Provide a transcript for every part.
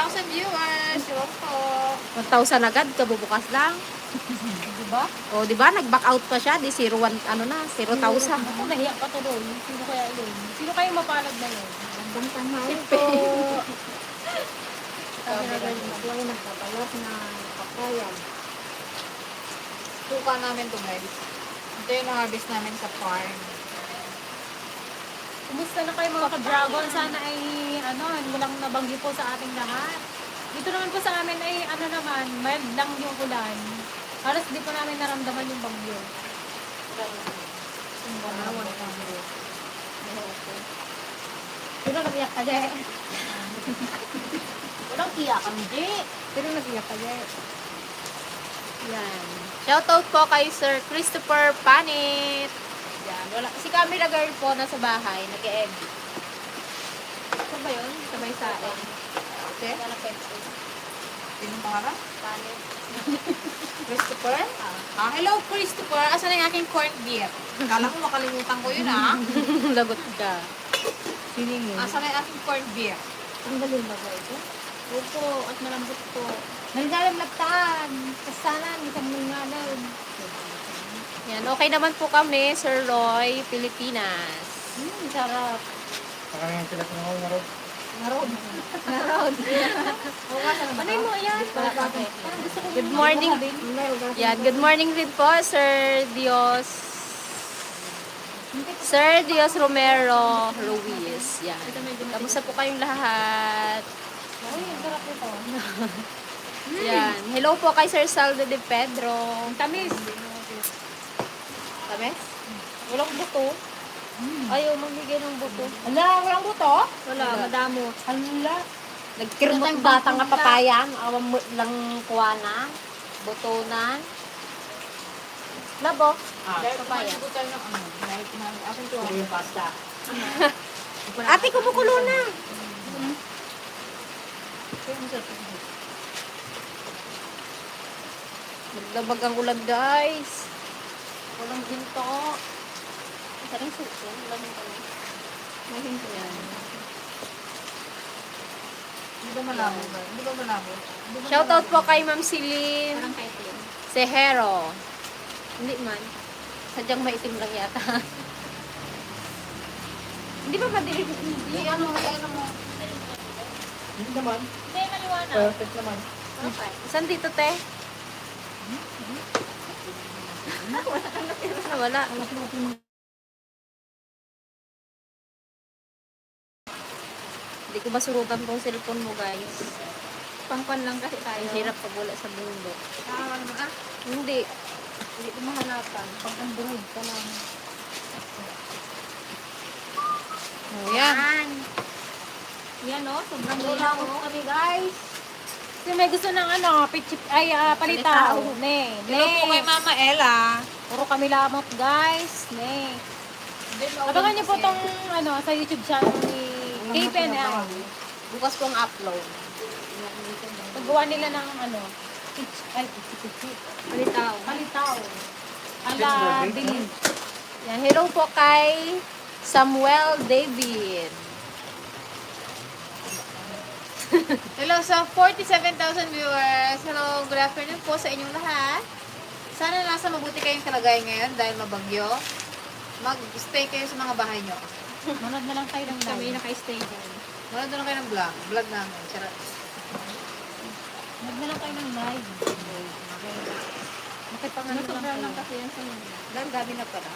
1,000 viewers. Yun po. 1,000 agad, kabubukas lang. Diba? O, di ba? Nag-back out pa siya. Di 0,1, ano na, 0,000. Ako, nahiya pa to doon. Sino kaya yun? Sino kaya mapalad na yun? Ang tanghali Sipe. po. Sabi na ganun. Ako ay nagpapalat na papaya. Suka namin to, guys. Ito yung harvest namin sa farm. Kumusta na kayo mga ka-dragon? Sana ay, walang nabanggi po sa ating lahat. Dito naman po sa amin ay, mild lang yung ulan. Halos di po namin naramdaman yung bagyo. Pero nag-iyak ka dyan. Walang iyakan, di. Pero nag-iyak ka dyan. Yan. Shoutout po kay Sir Christopher Panit. Yan. Wala. Si camera girl po nasa bahay, nag-e-egg. Ano ba yun? Sabay sa egg. Okay? Wala Pepsi. Sinong pangalan? Panit. Christopher? Hello, Christopher. Asan na yung aking corned beef? Kala ko makalimutan ko yun, Lagot ka. Sining yun. Asan na yung aking corned beef? Ang galing ba ba ito? Opo, at malambot po. Naligalam laptaan. Kasanan, isang ngalan. Yan. Okay naman po kami, Sir Roy, Pilipinas. Sarap. Parang sila sa mga ngarod. Narod. Narod. Ano mo yan? Parang gusto ko Good morning. Yan. Good morning din po, Sir Dios. Sir Dios Romero Ruiz. Yan. Kamusta po kayong lahat? Uy, ang sarap ito. Yan. Hello po kay Sir Saldo de Pedro. Tamis. Sabi? Walang buto. Ayaw magbigay ng buto. Ala, walang buto? Wala, madamo. Ala. Nagkirmot bata nga papaya. Awam lang kuwana. Butonan. Labo. Dahil Papaya. kumain ko tayo ng dahil kumain ako ito. Yung pasta. Ate, kumukulo na. Magdabag ang ulan, guys. Walang ginto. Saan yung suso? Walang ginto. May ginto yan. Hindi ba malabo ba? Hindi ba malabo? Shoutout po kay Ma'am Celine Parang kay Tim. Sehero. Hindi man. Sadyang maitim lang yata. Hindi ba madilim? Hindi, ano mo? Hindi naman. Hindi, maliwanag. Perfect naman. Okay. Saan dito, te? Wala. Hindi ko masurutan tong cellphone mo, guys. Pangpan lang kasi tayo. Ang hirap pag wala sa bundok. Ano ba? Hindi. Hindi ko mahanapan. Pag android ka lang. Oh, yan. Yan o, sobrang Wala linaw ko o. kami guys. Kasi may gusto ng palitaw. Palitaw. Ne. Hello po kay Mama Ella. Puro kami lamot, guys. Ne. Abangan niyo po tong sa YouTube channel ni K-Pen. Bukas pong upload. Paggawa nila ng Palitaw. palitaw. Ala, dilim. Yan. Hello po kay Samuel David. Hello sa 47,000 viewers. Hello, good afternoon po sa inyong lahat. Sana nasa mabuti kayong kalagayan ngayon dahil mabagyo. Mag-stay kayo sa mga bahay nyo. Manood na lang tayo ng Kami live. naka-stay dyan. Manood na kayo ng vlog. Vlog namin. Charot. Manood na lang tayo ng live. Makipangano lang kasi yan sa mga. Dami na pala.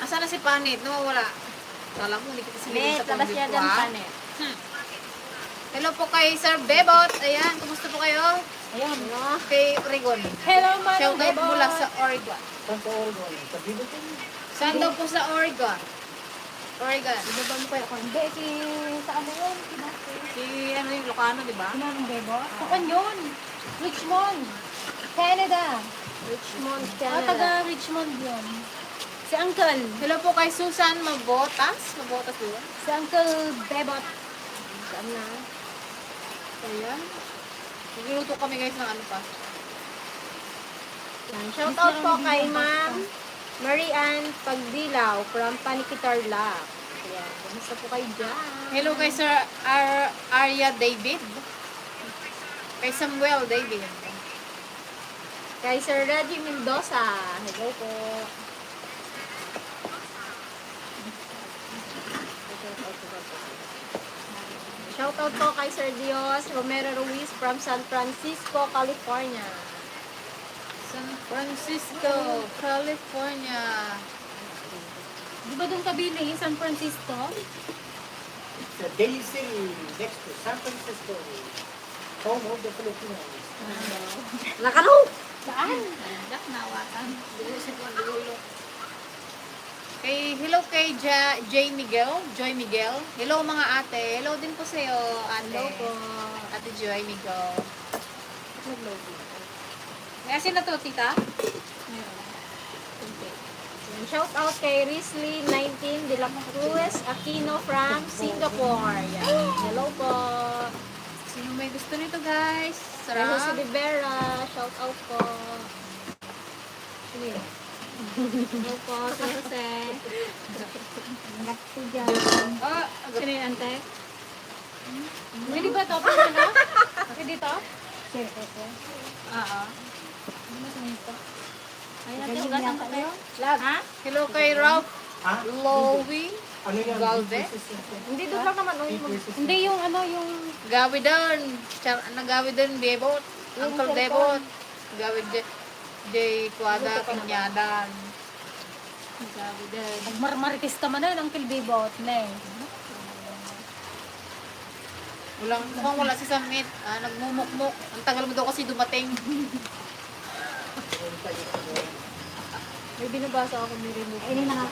Asa na si Panit? Nawawala. Kala mo, hindi kita sinilin sa pamilya ko, ha? Hello po kay Sir Bebot. Ayan, kumusta po kayo? Ayan. Kay Oregon. Hello, Shout Manong out Bebot. mula sa Oregon. Saan ka Oregon? Sa Bibot yun. Saan daw po sa Oregon? Oregon. Ibaba mo kaya ako. Hindi, sa ano yun? Si ano yung Lucano, di ba? Manong Bebot? Saan yun? Richmond. Canada. Richmond, Taga Richmond yun. Si Uncle. Hello po kay Susan Mabotas. Mabotas po yun. Si Uncle Bebot. Saan na? Ayan. Nagluluto kami guys ng ano pa. Yan. Shout out po kay Ma'am Marian Pagdilaw from Panikitarlac. Ayan, kumusta po kayo dyan? Hello kay Sir Arya David. Kay Samuel David. Kay Sir Reggie Mendoza. Hello po. Shoutout po kay Sir Dios Romero Ruiz from San Francisco, California. San Francisco, California. Di ba doon kabili, San Francisco? It's a Daisy next to San Francisco. Home of the Filipinos. Nakalo! Saan? Dak nawatan. Hello kay Joy Miguel. Hello mga ate. Hello din po sa iyo, ate. Hello po. Ate Joy Miguel. Nag-loading. May asin na to, tita? Shout out kay Risley 19 de la Cruz Aquino from Singapore. Yan. Hello po. Sino may gusto nito, guys? Kay Jose Sarap. Rivera. Shout out po. Sino yun? Hello po, si Jose. Oh, Sino yung ante? Pwede ba ito? Pwede na? Pwede dito? Oo. Ano ba ito? Ay, ate, ugasan ko kayo. ha? Hello kay Ralph Ha? Lowy. Ano yan? Galvez? Hindi doon lang naman. Hindi yung ano, yung... Gawi doon. Gawi doon, Bebot. Yung Uncle cellphone. Bebot. Gawi J. Quada, Kinyadan. Gabi din. Nagmarmaritis ka man ang kilbibot, ne. Mukhang wala si Samit. Nagmumukmuk. Ang tagal mo daw kasi dumating. May binabasa ako ni remove. Ini na nga.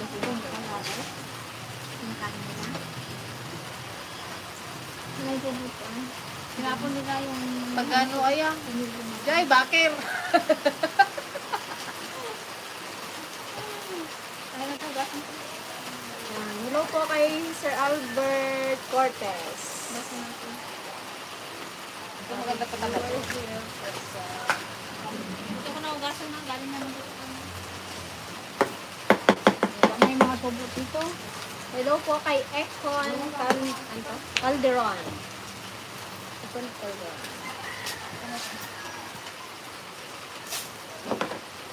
Sinapon nila yung... Pagano ayang. Jay, bakir. Hello po kay Sir Albert Cortez. Ito maganda pa talaga. Ito ko na ugasan na, galing naman dito. May mga tubo dito. Hello po kay Econ Calderon. Econ Calderon.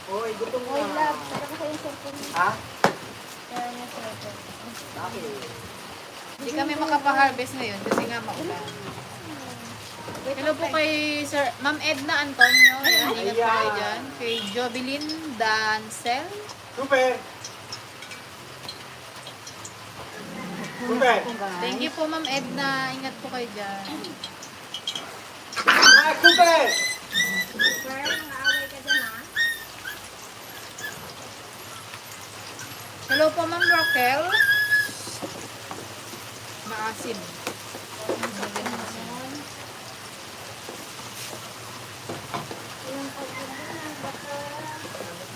Oy, gutom na. Oy, love. Tara ko sa cellphone. Ha? Tara niya cellphone. Bakit? Hindi kami makapa-harvest ngayon kasi nga maulan. Hello po kay Sir Ma'am Edna Antonio. Ayan, ingat po kayo dyan. Kay Jovelyn Dancel. Super! Super! Thank you po Ma'am Edna. Ingat po kayo dyan. Ah, super! Sir, nang-aaway ka dyan ha? Hello po Ma'am Raquel. Maasim.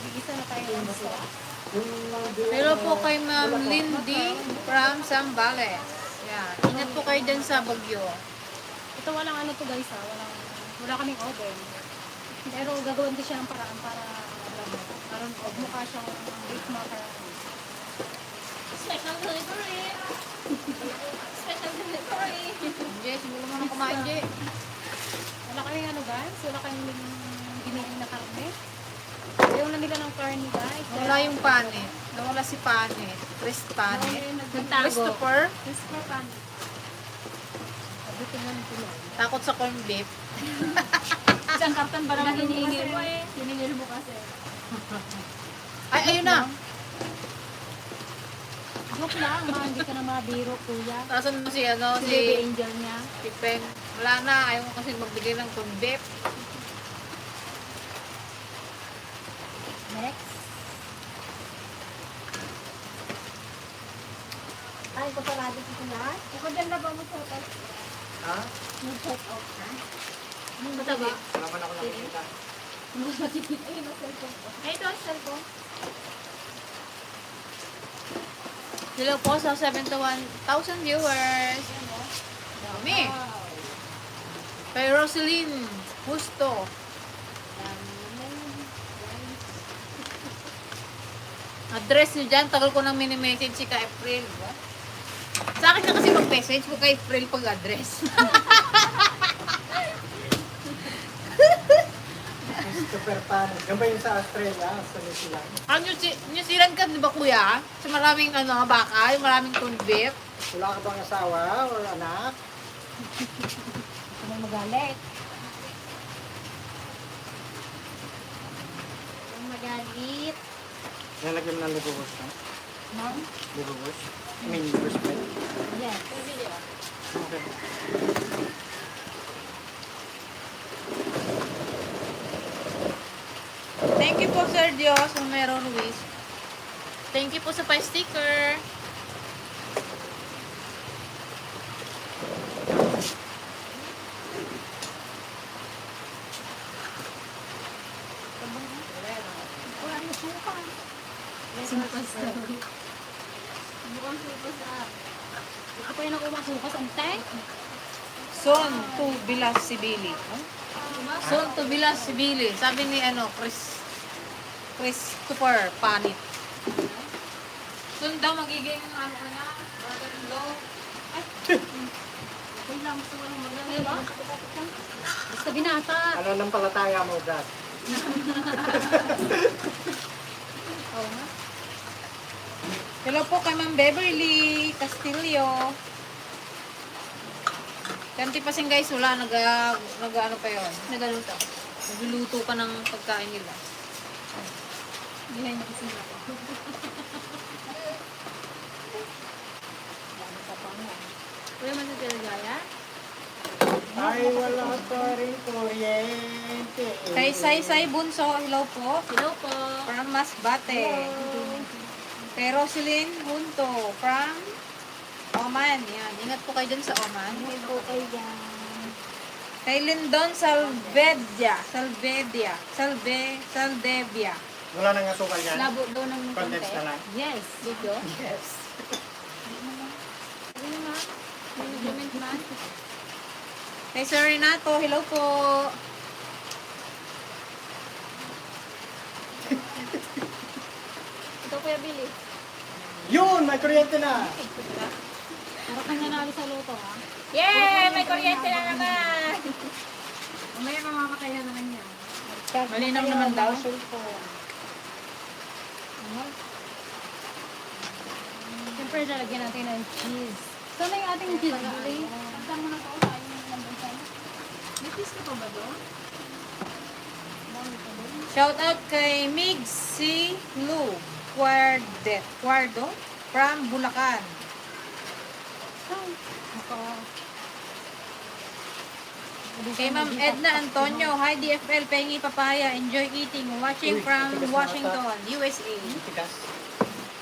Bigisa na tayo ng basa. Hello po kay Ma'am Lindy from Zambales. Yan. Ingat po kayo dyan sa Bagyo. Ito walang ano to guys ha, wala kaming oven. Pero gagawin ko siya ng paraan para parang mukha siyang bake macaroni. Special delivery! Special delivery! Jess, hindi mo naman kumain, Jess. Wala kaming ano guys, wala kaming giniling na karne. Ayaw na nila ng karne guys. Wala yung panit. Nawala si panit. Chris panit. Nagtago. Christopher. Christopher pan. Sabi ko nga nito lang. Takot sa corned beef. Isang karton ba naman hinihingil mo eh? Hinihingil mo kasi. Ay, ayun na. Joke lang, hindi ka na mabiro kuya. Tasan mo si, ano, Si Baby si Angel niya. Peng. Wala na. Ayaw mo kasi magbigay ng corned beef. Next. Ay, ko pala dito sa lahat. Ako dyan na ba mo shout out? Ha? Mo shout out ha? Mataba. Wala man ako nakikita. Ayun ang cellphone ko. Ay, ito ang cellphone. Hello po sa 71,000 viewers. Dami. Kay Rosaline Justo. Address nyo dyan. Tagal ko nang mini-message si ka April. Diba? Sa akin na kasi mag-message ko kay April pag-address. Christopher Panis. Yan ba yung sa Australia? Sa New Zealand? New Zealand ka, di ba kuya? Sa maraming baka, yung maraming corned beef. Wala ka bang asawa or anak? Ano magalit? Ang magalit. Nalagyan mo ng libubos na? Ma'am? Libubos? I mean, respect. Yes. Okay. Thank you po, Sir Dios, Romero Ruiz. Thank you po sa pa-sticker. Wala na suka. Sukas na. Mukhang sukas ah. Ito pa yung nakumasukas. Antay? Son to Bilas Sibili. Son to Bilas Sibili. Sabi ni Christopher Panit. Son daw magiging brother-in-law. Okay lang. Gusto ko lang magalit. Basta binata. Ano nang palataya mo, Dad? Oo nga. Hello po kay Ma'am Beverly Castillo. Kanti pa sing guys, wala, nag-ano pa yon. Nagaluto. Nagluluto pa ng pagkain nila. Hindi na kasi ako. Kuya, masasiragaya? Ay, wala pa rin kuryente. Kay Say Bunso, hello po. Hello po. From Masbate. Kay Roselyn Hunto, from Oman. Yan. Ingat po kayo dyan sa Oman. Hindi po kayo dyan. Kay Lindon Saldevia. Wala nang asukal yan? Labo daw ng Condense na lang? Yes. Dito? Yes. Ano na? Management man. Kay Sir Renato, hello po. Ito Kuya Billy. Yun! May kuryente na! Para kanya nalo sa loto ha. Yay! May kuryente na naman! Mamaya mamamatay na naman yan. Malinaw naman daw. Siyempre, lalagyan natin ng cheese. Saan na yung ating cheese, Billy? Saan mo na ito? Saan mo nandun saan? May cheese ka pa ba doon? Shout out kay Mig C. Lu Guardo from Bulacan. Kay Ma'am Edna Antonio, hi DFL, pengi papaya, enjoy eating, watching from Washington, USA. Tigas.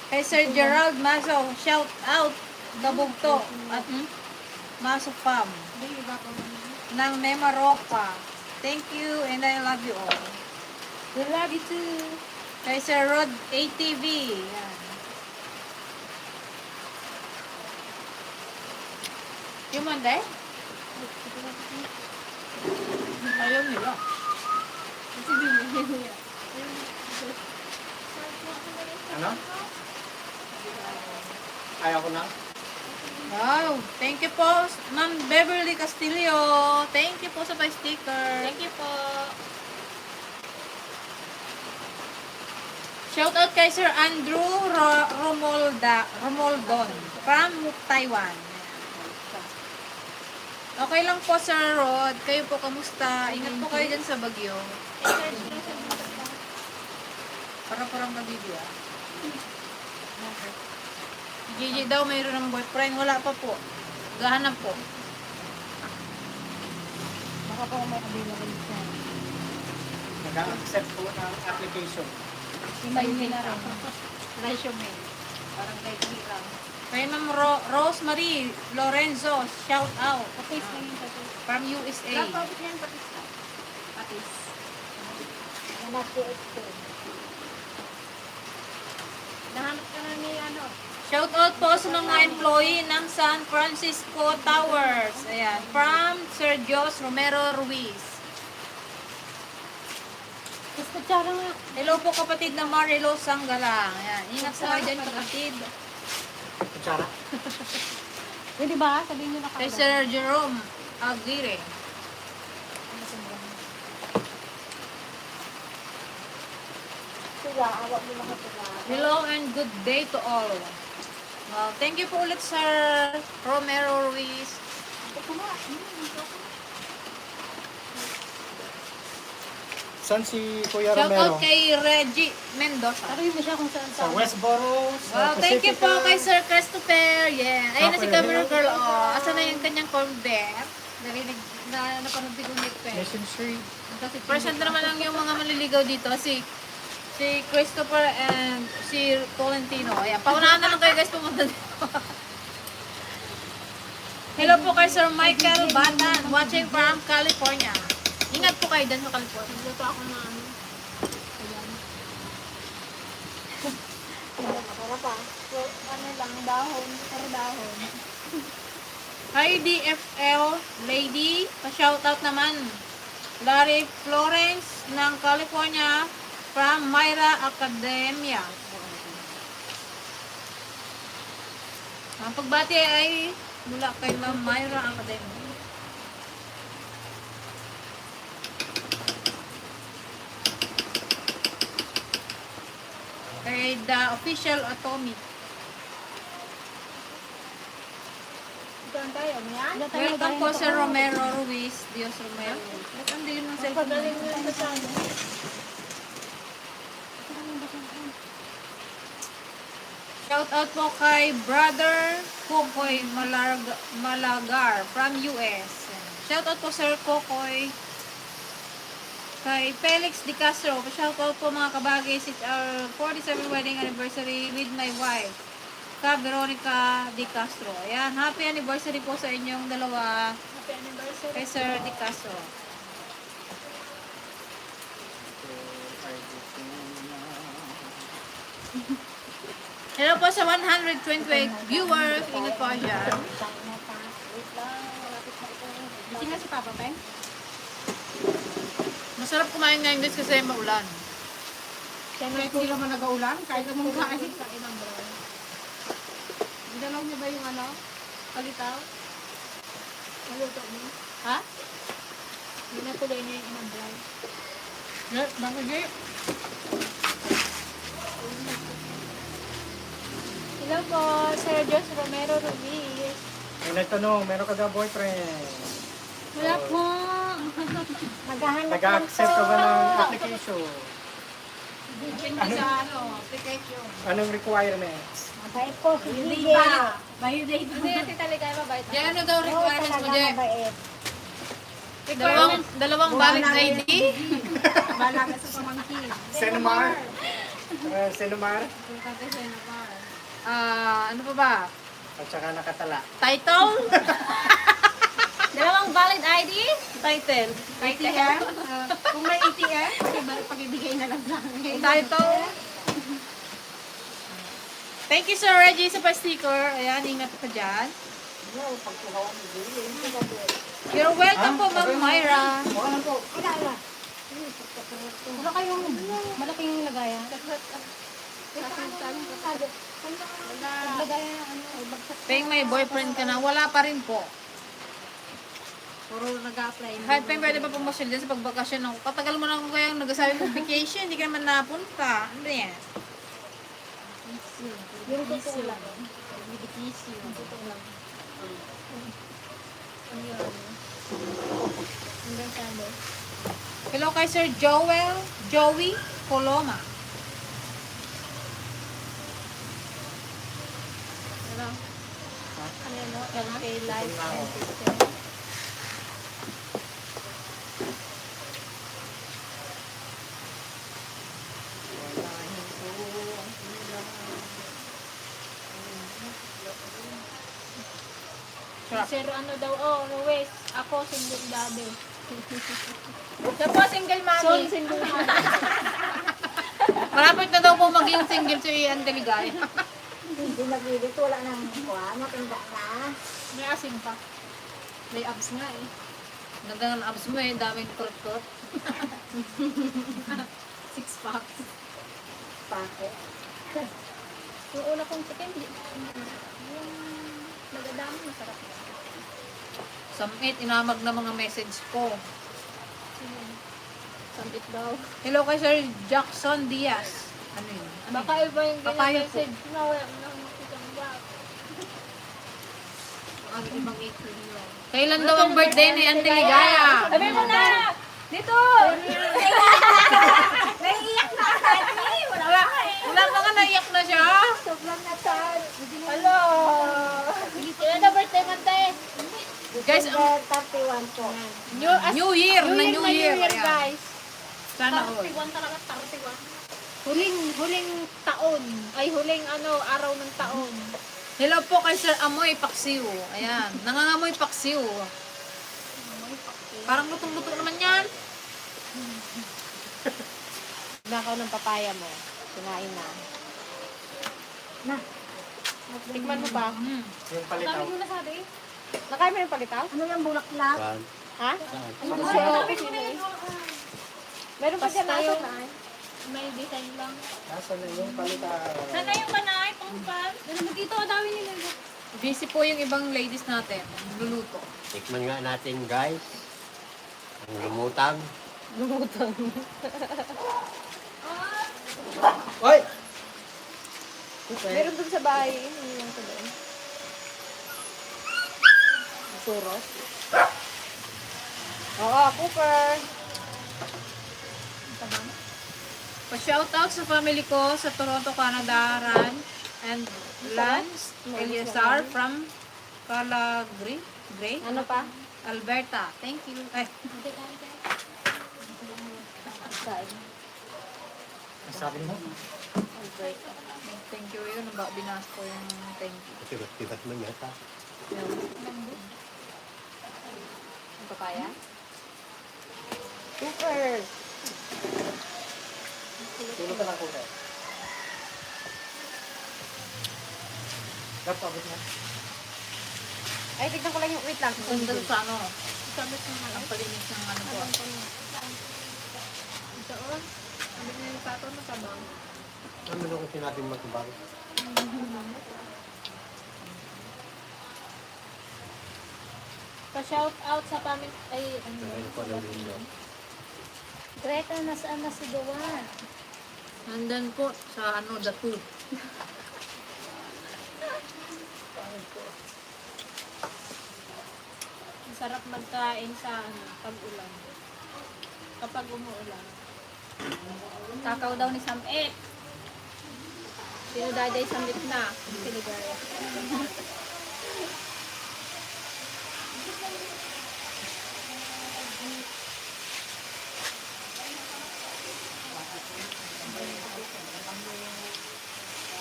Kay Sir Gerald Maso, shout out Dabugto at Maso Farm ng Memaropa. Thank you and I love you all. We love you too. Kay Sir Rod ATV. Yan. Yung Monday? Ayaw nila. Kasi Billy. Ano? Ayaw ko na? Wow! Thank you po, Ma'am Beverly Castillo. Thank you po sa pa-sticker. Thank you po. Shout out kay Sir Andrew Romoldon from Taiwan. Okay lang po, Sir Rod. Kayo po, kamusta? Ingat po kayo dyan sa Bagyo. Parang kabibig ah. Gigi daw mayroon ng boyfriend. Wala pa po. Gahanap po. Baka pa may available siya. Nag-accept po ng application. Email na rin. Resume. Parang kay Kira. Kay Ma'am Rosemary Lorenzo, shout out. Patis lang yung patis. From USA. Laptop yan, patis ka. Patis. Nahanap ko ito. Nahanap ka na ni ano. Shout out po sa mga employee ng San Francisco Towers. Ayan. From Sir Jos Romero Ruiz. Tapos kutsara nga. Hello po kapatid ng Marilo Sanggalang. Ayan. Ingat po kayo dyan kapatid. Kutsara. Pwede ba? Sabihin nyo na Kay kagad. Sir Jerome Aguirre. Hello and good day to all. Well, thank you po ulit Sir Romero Ruiz. Saan si Kuya Shout Romero? out kay Reggie Mendoza. Sabihin mo siya kung saan Sa Westboro, sa Well, thank you po Pacifica. kay Sir Christopher. Yeah. Ayun na si Okay. camera girl. Oh, asa na yung kanyang convert? Narinig na napanood ko ni Pe. Mission Street. Kasi present na naman lang yung mga manliligaw dito. Si Christopher and si Tolentino. Ayan. Paunahan na lang kayo guys pumunta dito. Hello po kay Sir Michael Batan. Watching from California. Ingat po kayo dyan sa California. Luto ako na ano. Para pa. So, ano lang, dahon. Pero dahon. Hi DFL lady. Pa-shoutout naman. Larry Florence ng California from Myra Academia. Ang pagbati ay mula kay Ma'am Myra Academia. Kay The Official Atomic. Ikaw tayo, yan? Welcome po Sir Romero Ruiz. Dios Romero. Ba't ang dilim ng cellphone? Pagaling mo yung kasama. Shout out po kay Brother Kokoy Malagar from US. Shout out po Sir Kokoy. Kay Felix Di Castro. Shout out po mga kabagay. It's our 47th wedding anniversary with my wife. Ka Veronica Di Castro. Ayan, happy anniversary po sa inyong dalawa. Happy anniversary. Kay Sir Di Castro. Hello po sa 128 viewers. Ingat po kayo dyan. Wait lang, malapit na ito. Gising na si Papa, Peng? Masarap kumain ngayon guys kasi maulan. Siyempre, kung hindi naman nag-aulan, kahit anong kain sa inang bro. Ginalaw niyo ba yung ano? Kalitaw? Naluto mo? Ha? Hindi na tuloy niya yung inang bro. Yes, bakit di? Hello po, Sir Jos Romero Ruiz. May nagtanong, meron ka daw boyfriend? Wala po. Maghahanap Nag-accept ka ba ng application? Depende sa application. Anong requirements? Mabait po, hindi ba? Mahirap. Hindi kasi talaga mabait. Diyan ano daw requirements mo dyan? mabait. Dalawang valid ID? Bala ka sa pamangkin. Senomar? Senomar? Ano pa ba? At saka nakatala. Title? Dalawang valid ID? Title. ATM? Kung may ATM, pag-ibigay na lang sa akin. Title? Thank you Sir Reggie sa pa-sticker. Ayan, ingat ka dyan. You're welcome po Ma'am Myra. Wala kayong malaking lagayan? Lagayan ano? Peng may boyfriend ka na, wala pa rin po. Puro nag-apply. Kahit Peng pwede pa pumasyal dyan sa pagbakasyon ako. Katagal mo na ako kayang nagsasabi ng vacation, hindi ka naman napunta. Ano yan? Yung totoo lang. Yung totoo lang. Ano yun? Hanggang saan eh? Hello kay Sir Joey Coloma. Ano? Ano yun? No? LK Life Ito na ako. and System. Sir ano daw, Ruiz, ako single daddy. Siya po single mommy. Single Malapit na daw po maging single si Ian Deligay. Hindi nag-edit, wala nang kuha, matanda na. May asin pa. May abs nga eh. Ganda ng abs mo eh, daming kurot-kurot. Six packs. Bakit? Yung una kong chicken, Nagadami, masarap yan. Samit, inamag na mga message ko. Sambit daw. Hello kay Sir Jackson Diaz. Ano yun? Baka iba yung Papayo po. message na wala mo lang makita mo ba? Ang ibang April yun. Kailan daw ang birthday ni Auntie Ligaya? Sabi mo na! Dito! Naiiyak na ka, Ate! Wala ka eh! Wala pa nga, naiyak na siya. Sobrang nasal. Hello! Kailan na birthday mo, te? Guys, ang 31 po. New Year na New Year. Year, Ayan. guys. Sana all. 31 talaga, 31. Huling taon. Ay, huling araw ng taon. Hello po kay Sir Amoy Paksiw. Ayan, nangangamoy paksiw. Parang lutong-luto naman yan. Nakaw ng papaya mo. Kinain na. Tikman mo ba? Mm. Yung palitaw. Dami mo nasabi. Nakain mo yung palitaw? Ano yung bulaklak? Ha? Ano Ano ba? siya? Sabi mo na yun. Meron pa dyan Basta aso yung- na. May design lang. Nasaan na yung palitaw? Sana yung kanay, pangpan. Ano mo dito, ang dami nila. Busy po yung ibang ladies natin. Luluto. Tikman nga natin guys. Ang lumutang. Oy! Meron dun sa bahay. Iniwan ko doon. Suros. Oo, Cooper. Pa-shoutout sa family ko sa Toronto, Canada, Ran and Lance Eliazar from Calgary, Gray, Ano pa? Alberta. Thank you. Ay, Saan? Sabi mo? Alberta. thank you yun. Binas ko yung thank you. Tibat-tibat mo yata. Ang papaya? Cooper. Tulog ka lang ko na. Lapabot na. Ay, tignan ko lang yung wait lang. Sundal sa ano, ang palinis ng ano ko. Ito, oh. Sabi niya yung pato na sabang. Ano mo kung sinabing matubang? Pa-shout out sa pamilya. Ay, ano? Ano ko lang din yun. Greta, nasaan na si Joanne? Nandun po sa ano, the food. Masarap magkain sa pag-ulan. Kapag umuulan. Kakaw daw ni Sam Ek. Sino daday sa na? Si Ligaya.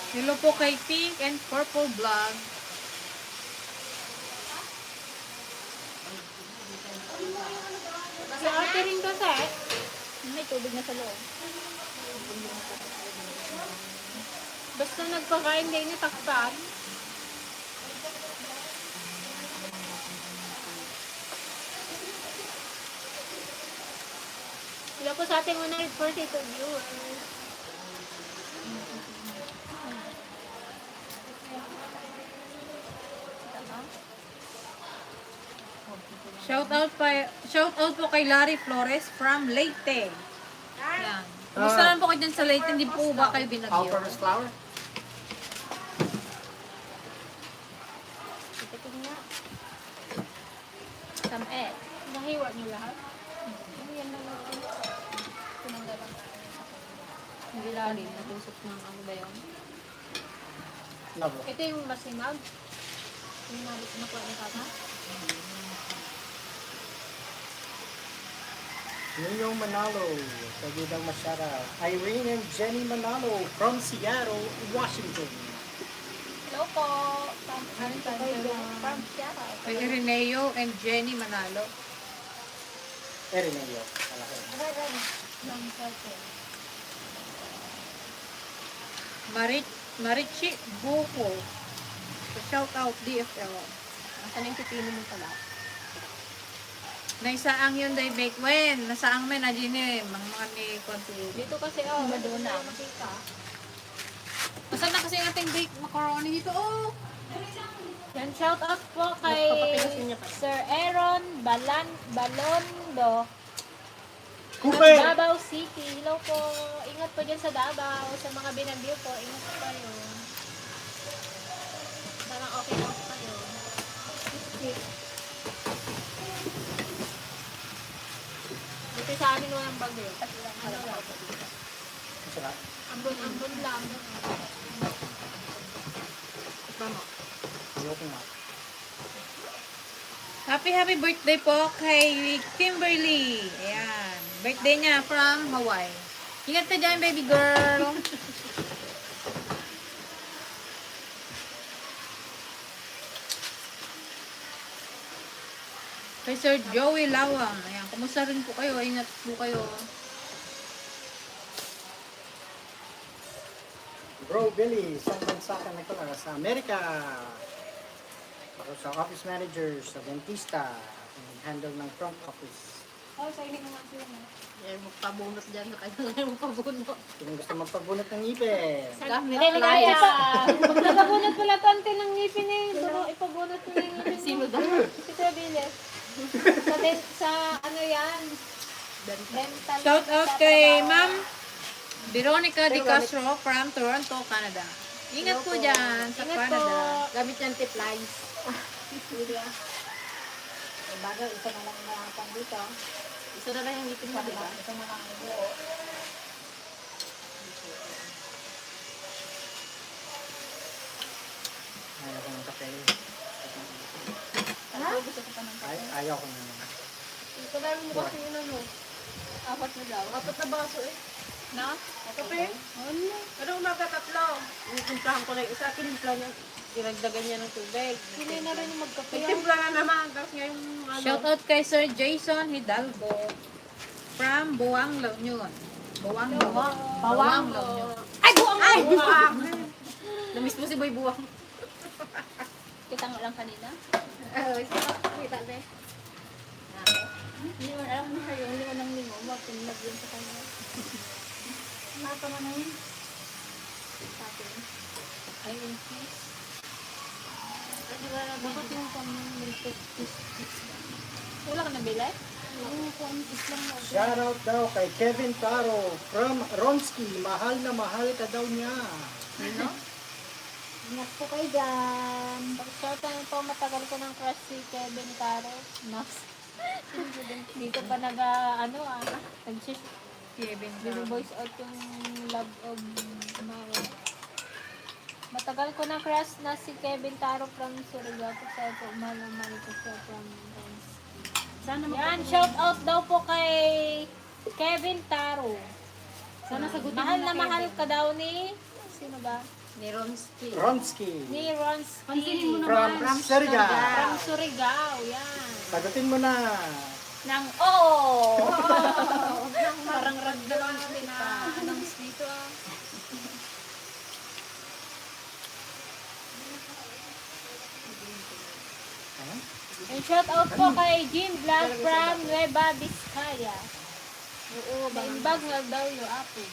Hello po kay Pink and Purple Vlog. Si Ate rin kasi. May tubig na sa loob. Basta nagpakain din ni Takpan. Sila po sa ating 142 viewers. Shout out po kay Larry Flores from Leyte. Yan. Gusto naman po kayo dyan sa Leyte, hindi po ba kayo binagyo? All-purpose flour? Itikin nga. Sam Ek. Nahiwa niyo lahat. Ano yan na natin? Pinanggalang. Hindi lali, natusok ng ano ba yun? Labo. Ito yung masimag. Yung nakuha ni Tata. Nino Manalo, Sagidang Masyara. Irene and Jenny Manalo from Seattle, Washington. Hello po. From Seattle. Kay Ireneo and Jenny Manalo. Erineo. Malaki. Marichi Buko. Shout out DFL. Asan yung pipili mo pala? Naisaang yun day bake when. Nasaang men na din mga ni konti. Dito kasi oh, Madonna. Masarap na kasi ang ating baked macaroni dito. Oh! Yan, shout out po kay Sir Aaron Balondo. Cooper! Davao City. Hello po. Ingat po dyan sa Davao. Sa mga binagyo po, ingat po kayo. Sana okay lang po kayo. Dito sa amin walang bagyo. Ano lang. Sarap. Ambon lang. Vamos. Ayoko nga. Happy birthday po kay Kimberly. Ayan. Birthday niya from Hawaii. Ingat ka dyan, baby girl. Kay Sir Joey Lawang. Ayan. Kumusta rin po kayo? Ingat po kayo. Bro Billy, saan bansa ka nagtala? Sa Amerika. Ako sa office manager, sa dentista, handle ng front office. Oh, sa inyo naman sila. Yan, magpabunot dyan. Kaya magpabunot. Kung gusto magpabunot ng ngipin. Gamit Hindi, playa. Pag nagabunot pala tante ng ngipin eh. Duro, ipabunot mo ng ngipin. Sino daw? Si Kuya Biles. Sa ano yan? Dental. Shout out kay Ma'am Veronica De Castro from Toronto, Canada. Ingat po dyan sa Ingat Canada. po. Gamit yung tip lines. Bagay, isa na lang nakapang dito. Isa na lang yung ngipin mo, diba? Isa na lang ang buo. Ayaw ko ng kape. Ha? Gusto ko pa ng Ayaw ko na naman. Ito lang mo kasi yun ano. Apat na daw. Apat na baso eh. Na? Kape? Ano? Pero umaga tatlo. Itimplahan ko na yung isa. Kinimpla niya. Dinagdagan niya ng tubig. Hindi na rin magkape. Nagtimpla na naman. Tapos ngayon ano. Shout out kay Sir Jason Hidalgo from Buwang La Union. Buwang La Union. Bawang. La Union. Ay, buwang! Ay! Buwang! Namiss mo si Boy Buwang. Kita nga lang kanina. Kita na eh. Hindi mo alam mo siya yung lima ng limo. Pinag yun sa kanya. Nata mo na yun. Sa atin. Ay, yung cheese. Ano ba na dapat yung pang-milk cheese. Wala ka nabili? Oo, pang-cheese lang na. Shoutout daw kay Kevin Taro from Ronski. Mahal na mahal ka daw niya. Ano? Ingat po kayo dyan. Pag-shoutan po, matagal ko ng crush si Kevin Caro. Nox. Dito pa Kevin voice out yung love of Maro. Matagal ko na crush na si Kevin Taro from Surigao. Sa po, mahal ko siya from Sana yan, shout out daw po kay Kevin Taro. Sana sagutin Mahal mo na na, mahal Kevin. ka daw ni... Sino ba? Ni Ronski. Ronski. Ni Ronsky. Pansinin mo From Surigao. From Surigao, yan. Sagutin mo na. Nang oo! Parang ragdaman natin na announce dito ah. And shout out po kay Jim Vlog from Nueva Vizcaya. Oo, bag nga daw yung apo.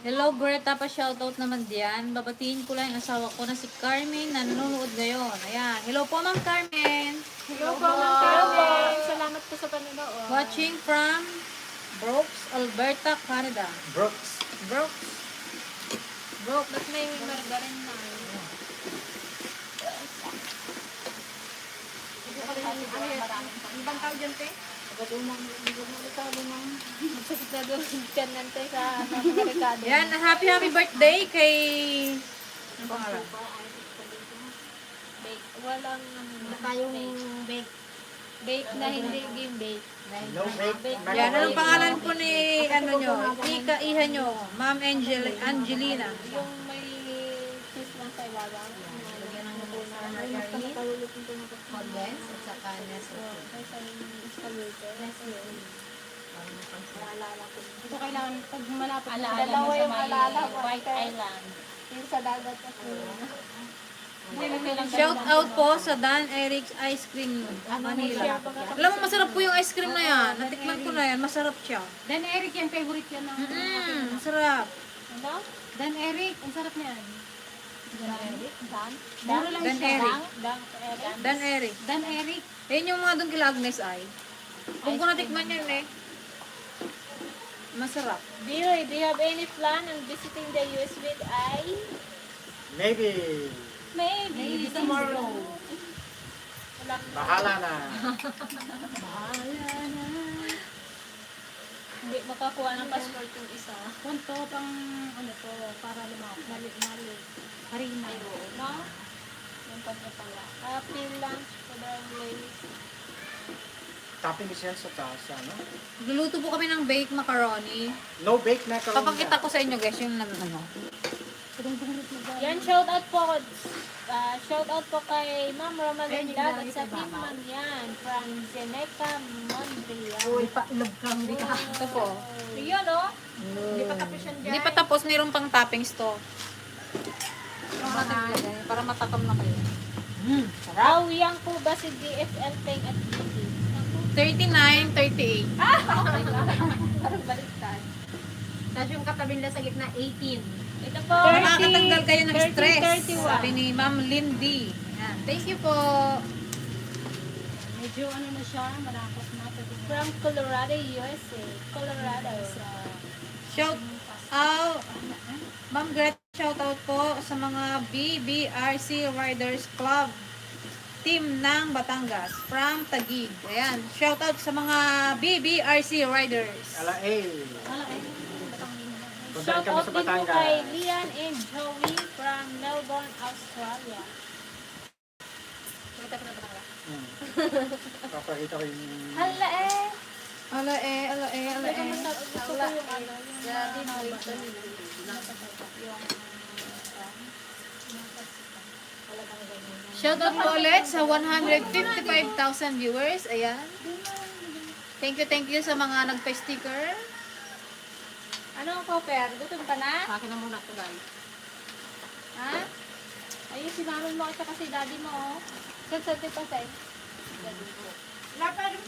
Hello, Greta, pa shoutout naman diyan. Babatiin ko lang yung asawa ko na si Carmen na nanonood ngayon. Ayan. Hello po, Ma'am Carmen. Hello po, Ma'am Carmen. Salamat po sa panonood. Watching from Brooks, Alberta, Canada. Brooks. Brooks. Bro, ba't may margarin na? Ano bang tawag dyan, te? Masakit na doon dyan nante sa Amerikano. Yan, happy birthday kay... Ano pangalan? Bake. Walang Tayong bake. bake na hindi game bake. No break. Yan, anong pangalan po ni, ano nyo, iha nyo, Ma'am Angelina. Yung may cheese lang sa ibabaw. Lagyan ng margarine. Condense at saka nestle. Kaysa yung escalator. Ito kailangan pag malapit. Dalawa yung alala. White Island. Yung sa dagat kasi. Shout out po sa Dan Eric's Ice Cream Manila. Alam mo, masarap po yung ice cream na yan. Natikman ko na yan. Masarap siya. Dan Eric yan, favorite yan ng... Masarap. Ano? Dan Eric, ang sarap niyan. Dan Eric? Dan? Mura lang Dan siya. Eric. Dan Eric? Dan Eric. Dan Eric. Ayun yung mga doon kila Agnes ay. Kung ko natikman yan eh. Masarap. Do you have any plan on visiting the US with I? Maybe. Maybe tomorrow. Wala. Bahala na. Hindi makakuha ng passport yung isa. Punto pang ano to, para mali. Harina. No? Yung kanya pala. Happy lunch for the ladies. Topping is yan sa taas, ano? Luluto po kami ng baked macaroni. No bake macaroni. Papakita ko sa inyo guys yung ano. Yan, shout out po kay Ma'am Romalinda at sa Team Ma'am yan from Zeneca, Montreal. Uy, pa-love ka, hindi ka. Ito po. Yun, oh. Hindi pa tapos yan Hindi pa tapos, mayroong pang toppings to. Para matakam na kayo. Awiyang po ba si DFL Peng at BT? 39, 38. Parang baliktad. Tapos yung katabi nila sa gitna, 18. Ito po. Makakatanggal kayo ng stress. 31. Sabi ni Ma'am Lindy. Yan. Thank you po. Medyo ano na siya, malakot na. From Colorado, USA. Colorado. Shout out. Ma'am Gret, shout out po sa mga BBRC Riders Club team ng Batangas from Taguig. Ayan. Shout out sa mga BBRC Riders. Ala, eh. Punta Shout kami out sa din po Batangas. kay Lian and Joey from Melbourne, Australia. Papakita ko yung... Hala eh. Ala eh, ala eh, ala eh. Gusto ko yung ano, yung Shout out po ulit sa 155,000 viewers. Ayan. Thank you sa mga nagpa-sticker. Ano ang copper? Gutom ka na? Akin na muna ito, guys. Ha? Ayun, sinanong mo kita kasi daddy mo, oh. Saan pa sa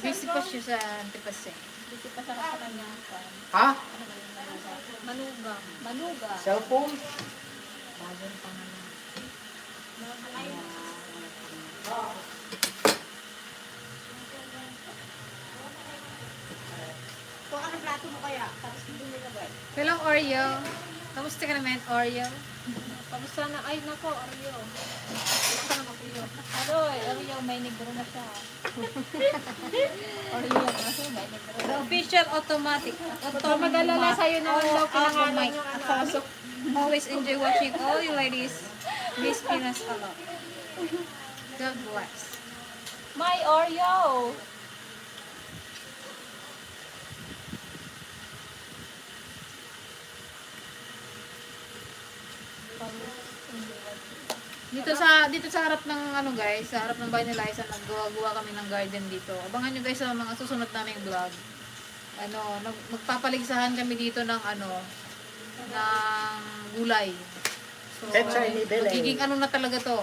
Busy pa siya sa antipase. Busy pa sa kanya. Ha? Manuga. Manuga. Cellphone? Kung anong plato mo kaya? Tapos hindi nilagay. Hello, Oreo. Kamusta ka naman, Oreo? Kamusta na? Ay, nako, Oreo. Oreo, may negro na siya. Oreo, kasi may negro. The official automatic. Huwag mag-alala sa'yo na daw pinangalan yung ano. Always enjoy watching all you ladies. Miss Pinas a lot. God bless. My Oreo! Dito sa harap ng ano guys, sa harap ng bahay ni Liza, naggawa kami ng garden dito. Abangan nyo guys sa mga susunod naming vlog. Magpapaligsahan kami dito ng ng gulay. So, Pechay ni Bele. magiging ano na talaga to,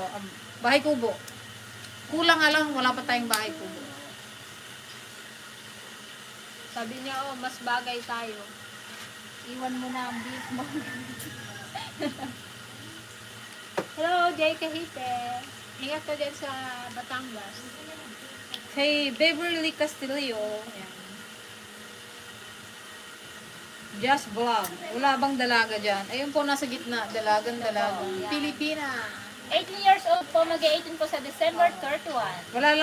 bahay kubo. Kulang nga lang, wala pa tayong bahay kubo. Sabi niya, oh, mas bagay tayo. Iwan mo na ang beef mo. Hello, Jay Kahite. Ingat ka dyan sa Batangas. Kay Beverly Castillo. Ayan. Just vlog. Wala bang dalaga dyan? Ayun po, nasa gitna. Dalaga. Pilipina. 18 years old po, mag-18 po sa December 31. Wala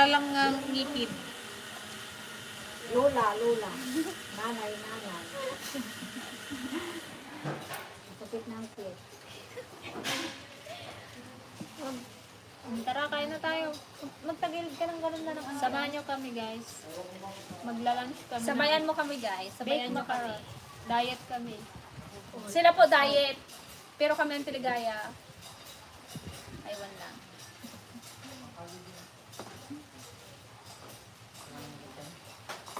lang ngipin. Lola. Nanay. Kapit ng kit. Tara, kain na tayo. Magtagilid ka ng ganun na ng ano. Samahan nyo kami, guys. Magla-lunch kami. Sabayan mo kami, guys. Sabayan nyo kami. Diet kami. Sila po diet. Pero kami ang tiligaya. Aywan lang.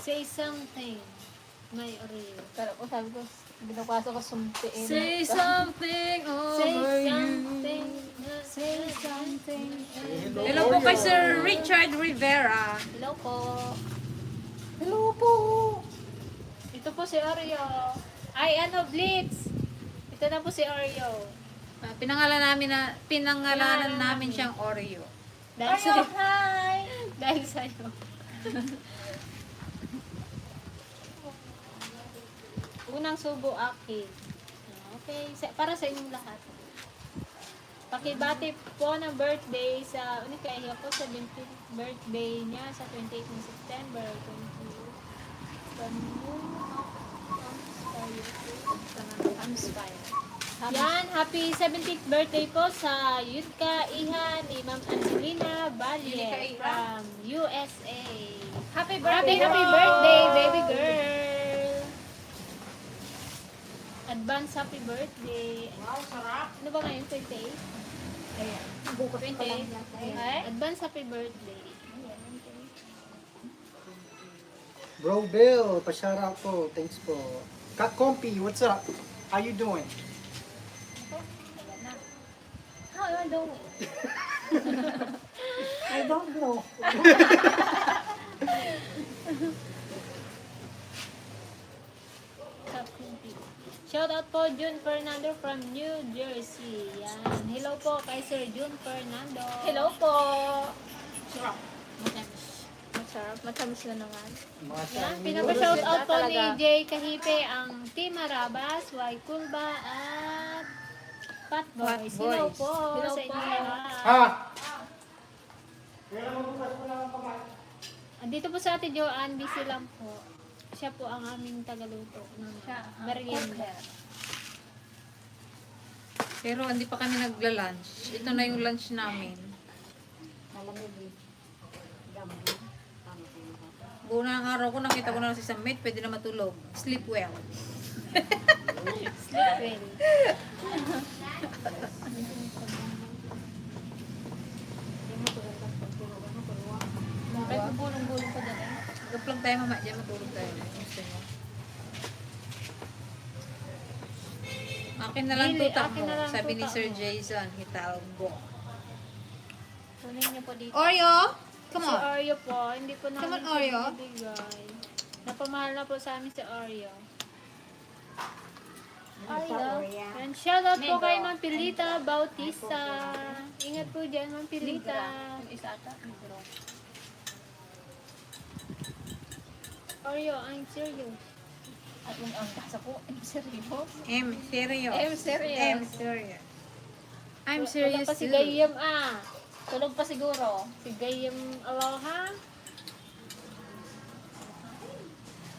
Say something. May Oreo. Pero sabi ko, Binukasa ko sumpiin. Say something over you. Say something. Hello po kay Sir Richard Rivera. Hello po. Hello po! Ito po si Oreo. Ay, Blitz. Ito na po si Oreo. Pinangalanan namin siyang Oreo. Dahil sa'yo. Hi! Dahil sa'yo. Unang subo akin. Okay, para sa inyong lahat. Pakibati po ng birthday sa, kaya po sa 17th birthday niya sa 28 ng September 20. Yan, happy 17th birthday po sa Yutka Ihan ni Ma'am Angelina Valle from USA. Happy birthday! Happy birthday, baby girl! Advance happy birthday. Wow, sarap! Ano ba ngayon? 28? Ayan. 28. Okay. Advance happy birthday. Bro Bill, pa-shoutout po. Thanks po. Kakompi, what's up? How you doing? How am I doing? I don't know. Shout out po June Fernando from New Jersey. Yan. Hello po kay Sir June Fernando. Hello po! Masarap. Matamis na naman. Mga Yan. sa- Pinapa-shout out po ni Jay Kahipe ang Team Arabas, Y Kulba at Pat Boys. Hello po Hello sa po. inyo lahat. Ha? Andito po sa Ate Joanne, busy lang po. Siya po ang aming tagaluto ng merienda. Pero hindi pa kami nagla-lunch. Ito na yung lunch namin. Buong ng araw ko, nakita ko na si Samit, pwede na matulog. Sleep well. Sleep well. Kahit magulong-gulong pa dyan eh. Gap lang tayo mama, dyan matulog tayo. Gusto nyo. Akin na lang Dili, tutak akin mo, na lang sabi ni tutak Sir mo. Jason Hitalgo. Kunin niyo po dito. Oreo, come Si on. Oreo po, hindi po namin Come on, siya Oreo. binibigay. Napamahal na po sa amin si Oreo. And shoutout po kay Ma'am Pilita Bautista. Ingat po dyan, Ma'am Pilita. Yung isa ata, negro. Oreo, I'm serious. At yung ang kasa ko, I'm serious. M, serious. M, serious. M, serious. I'm Wala serious pa si too. Gayam Tulog pa siguro. Si Gayam Aloha.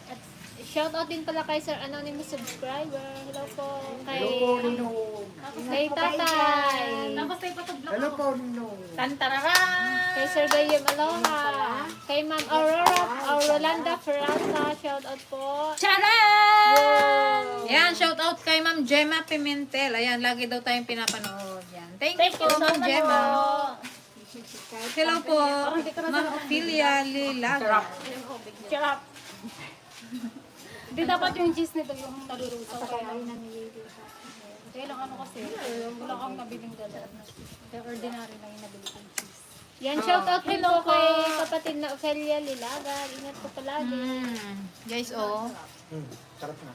At shoutout din pala kay Sir Anonymous Subscriber. Hello po. Kay, Hello po, Ninong. kay Tatay. Tapos tayo patuglo Hello ko. po, Ninong. Tantararan! Kay Sir Gayam Aloha. Kay Ma'am Aurolanda Ferrasa. Shoutout po. Charan! Yan, shout out kay Ma'am Gemma Pimentel. Ayan, lagi daw tayong pinapanood. Yan. Thank Thank you, you so Ma'am much Gemma. po. Hello po, Ma'am Ophelia Lilaga. Charap! Hindi dapat yung cheese nito yung nalulusaw. Kaya lang ano kasi, wala kang nabiling dala. Kaya ordinary lang yung nabili kong cheese. Yan, shoutout din po kay kapatid na Ophelia Lilaga. Ingat po palagi. Guys, oh. Sarap na.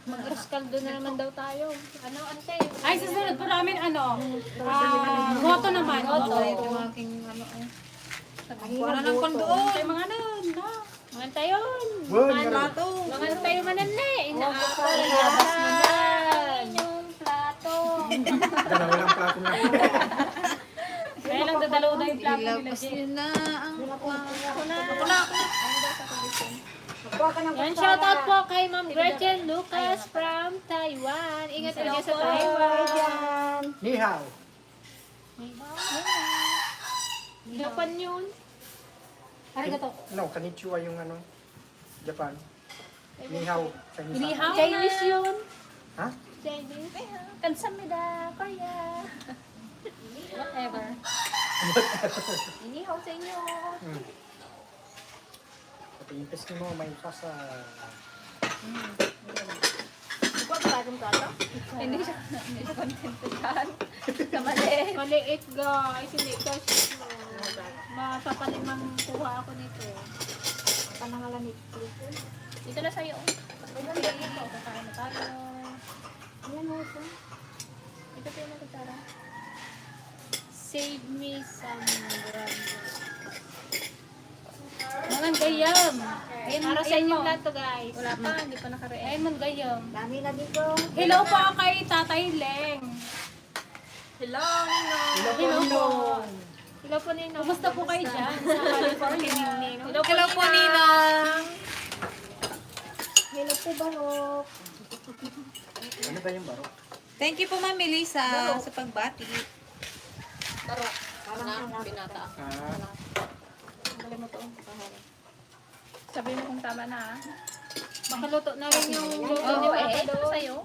Mag-arroz caldo na naman daw tayo. Ano tayo? Ay, susunod po namin goto naman. Goto. Yung aking ano eh. Wala ng kondo. Ay, mga ano, no. Mga tayon. Well, Mga plato. mga tayo mananli. Ilabas Inaapal. mo na yung plato. Dalawa lang plato na. Kaya lang dadalaw na yung plato nila, Ilabas Jay. nyo na ang Yan, shoutout po kay Ma'am Gretchen Lucas from Taiwan. Ingat po dyan sa Taiwan. Ni hao. Japan yun. Arigato. No, konnichiwa yung ano, Japan. Ni hao. Chinese. Inihaw na. Chinese yun. Ha? Chinese. Kansamida, Korea. Whatever. Inihaw sa inyo. Pati yung pesti mo, may sauce sa... Bagong plato? Hindi siya kontento dyan. Sa mali. Maliit guys, hindi kasi mapapalimang kuha ako nito. Panangalan nito. Dito na sa'yo. Pwede na dito. Kakain na tayo. Ayan mo ito. Ito po yung kutsara. Save me some brand. Mangan gayam. Ayun, para sa inyo lahat to guys. Wala pa, hindi pa nakareact. Ayun man gayam. Dami na dito. Hello po kay Tatay Leng. Hello, Hello po. Hello po Nino. Kumusta po kayo dyan sa California? Hello po, Ninang! Hello po, Barok. Ano ba yung barok? Thank you po, Ma'am Melissa, sa pagbati. Parang binata. Ah, Bali mo to. Sabi mo kung tama na, Makaluto na rin yung luto Oo, ni Papa ito doon. sa'yo.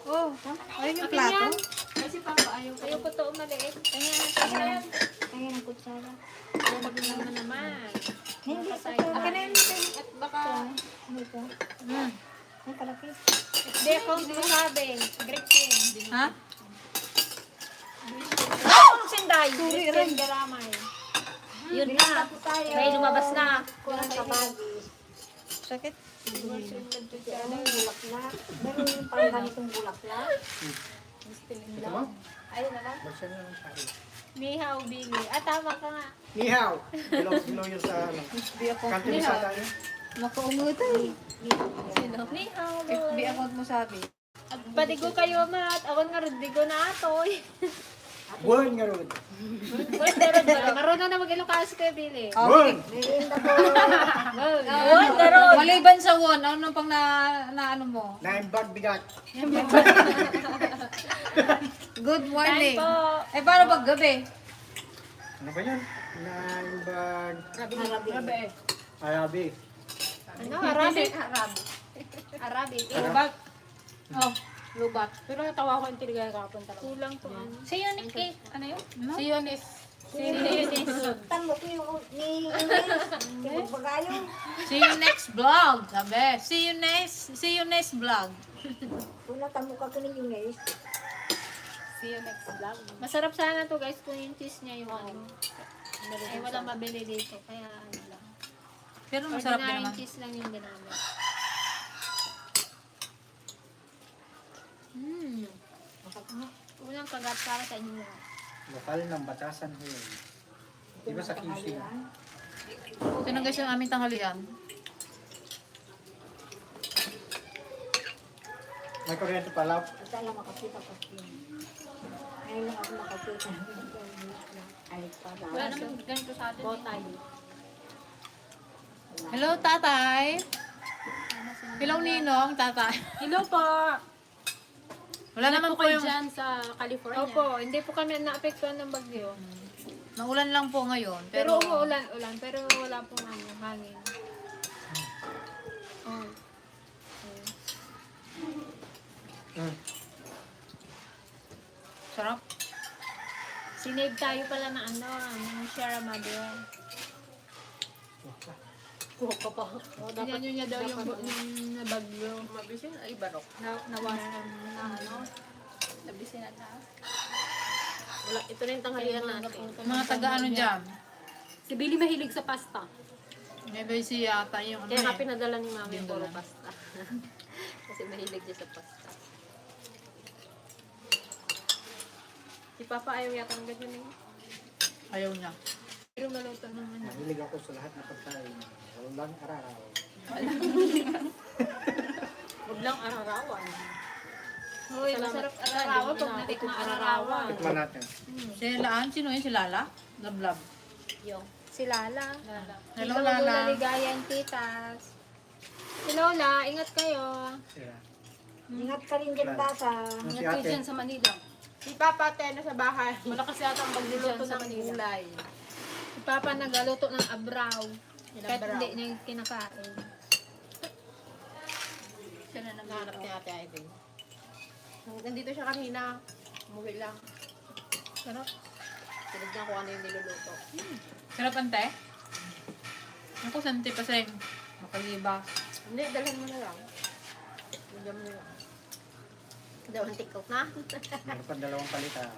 Oh, ayun yung Akin plato. yan. Kasi Papa ayaw. Ayaw ko to maliit. Ayan. Ayan ang kutsara. Huwag naman. Hindi sa Akin na yun. At baka, ano ito? Ang kalaki. Hindi, kung sabi. Gretchen. Ha? Sinday. Gretchen Garamay. Yun na. May lumabas na. Kulang kapag. Sakit. Ano yung bulaklak? Meron yung parang ganitong bulaklak. ito mo? Ayun na lang. Basta na lang tayo. Mihaw, Bili. Tama ka nga. Nihaw! Below yun sa ano. Bi ako. Kanto ni sa tayo. Makaungutay. Mihaw, Bi ako mo sabi. Padigo kayo, mat. Awan nga rin, digo na atoy. Burn nga ron. Marunong na mag-Ilocos kayo, Bili. Burn! Merienda po. Maliban sa one, ano pang na ano mo? Naimbag bigat. Good morning. Kain po. Eh, para pag gabi? Ano ba yan? Naimbag... Arabi. Arabi. Ano? Arabic? Arabic. Lubat. Oh, lubat. Pero natawa ko yung tiligay kapon talaga. Kulang to. Si Unique Cake. Ano yun? Si Yonis. Si Yonis. Tambok ni Ines. Bagayo. See you next vlog, sabi. See you next vlog. Una tambok ako ni Ines. See you next vlog. Masarap sana to guys kung yung cheese niya yung ano. Ay walang mabili dito. Kaya ano lang. Pero masarap din Ordinary naman. cheese lang yung ginamit. Unang kagat para sa inyo. Lokal ng batasan ho yun. Di ba sa QC? Ito na guys yung aming tanghalian. May kuryente pala. Ito lang makakita ko. Ngayon lang ako makakita. Ay, para. Wala naman ganito sa atin. Botay. Hello, tatay. Hello, Ninong, tatay. Hello po! Wala naman po yung... dyan sa California. Opo, hindi po kami naapektuhan ng bagyo. Naulan lang po ngayon. Pero Pero, umuulan, pero wala pong ano, hangin. Oh. sarap. Sinave tayo pala na ano, ng Sierra Madre. Kuha pa. Tignan nyo niya daw yung na bagyo. Mabisin ay barok. Nawasan na ano. Nabisin na taas. Wala, ito na yung tanghalian natin. Mga taga-ano dyan. Si Billy mahilig sa pasta. Maybe si yata yung ano Kaya nga eh. pinadala ni Mami yung puro Dinala. pasta. Kasi mahilig niya sa pasta. Si Papa ayaw yata ng ganyan eh. Ayaw niya. Pero maluto naman. Mahilig ako sa lahat na pagkain. Walang araw. Huwag lang ararawan. Uy, masarap ararawan pag natikma ararawan. Tikman natin. Si Laan, sino yun? Si Lala? Lablab. Yung. Si Lala. Hello, Lala. Ligayan, titas. Si Lola, ingat kayo. Yeah. Ingat ka rin dyan, Tasa. Yung si ate. sa Manila. Si Papa Tena sa bahay. Malakas yata ang pagluluto Sa ng Manila. gulay. Si Papa nagaluto ng abraw. Kahit abraw? hindi niya kinakain. Siya na naghanap ni Ate Ivy. Nandito siya kanina. Umuwi lang. Sarap. Tinignan ko ano yung niluluto. Sarap ante? Ako santi pa sa'yo. Makaliba. Hindi, dalhin mo na lang. Bigyan mo na lang. Dalawang tiktok na. Meron pa dalawang palitan.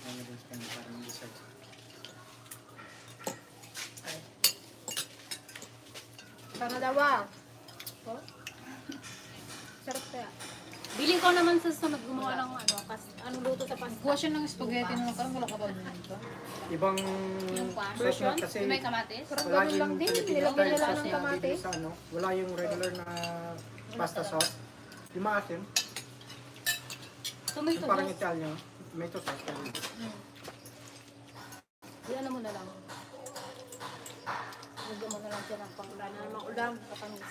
Ano din sa kanya para mag-dessert. Para dawa. Oh. Sarap kaya. Biling ko naman sa susunod gumawa ng anong luto sa pasta. Kuha siya ng spaghetti na ka, wala ka ba nito? Ibang version? sauce kasi Yung may kamatis? Parang wala ganun lang yung din. Filipino Nilagyan style nila sauce ng na kamatis. bibili sa ano. Wala yung regular na pasta sauce. Yung maasim. Tomato Yung parang sauce. Italian. Tomato sauce. Yan mo na lang. Lagyan mo na lang siya ng pangulan na namang ulam. Kapanis.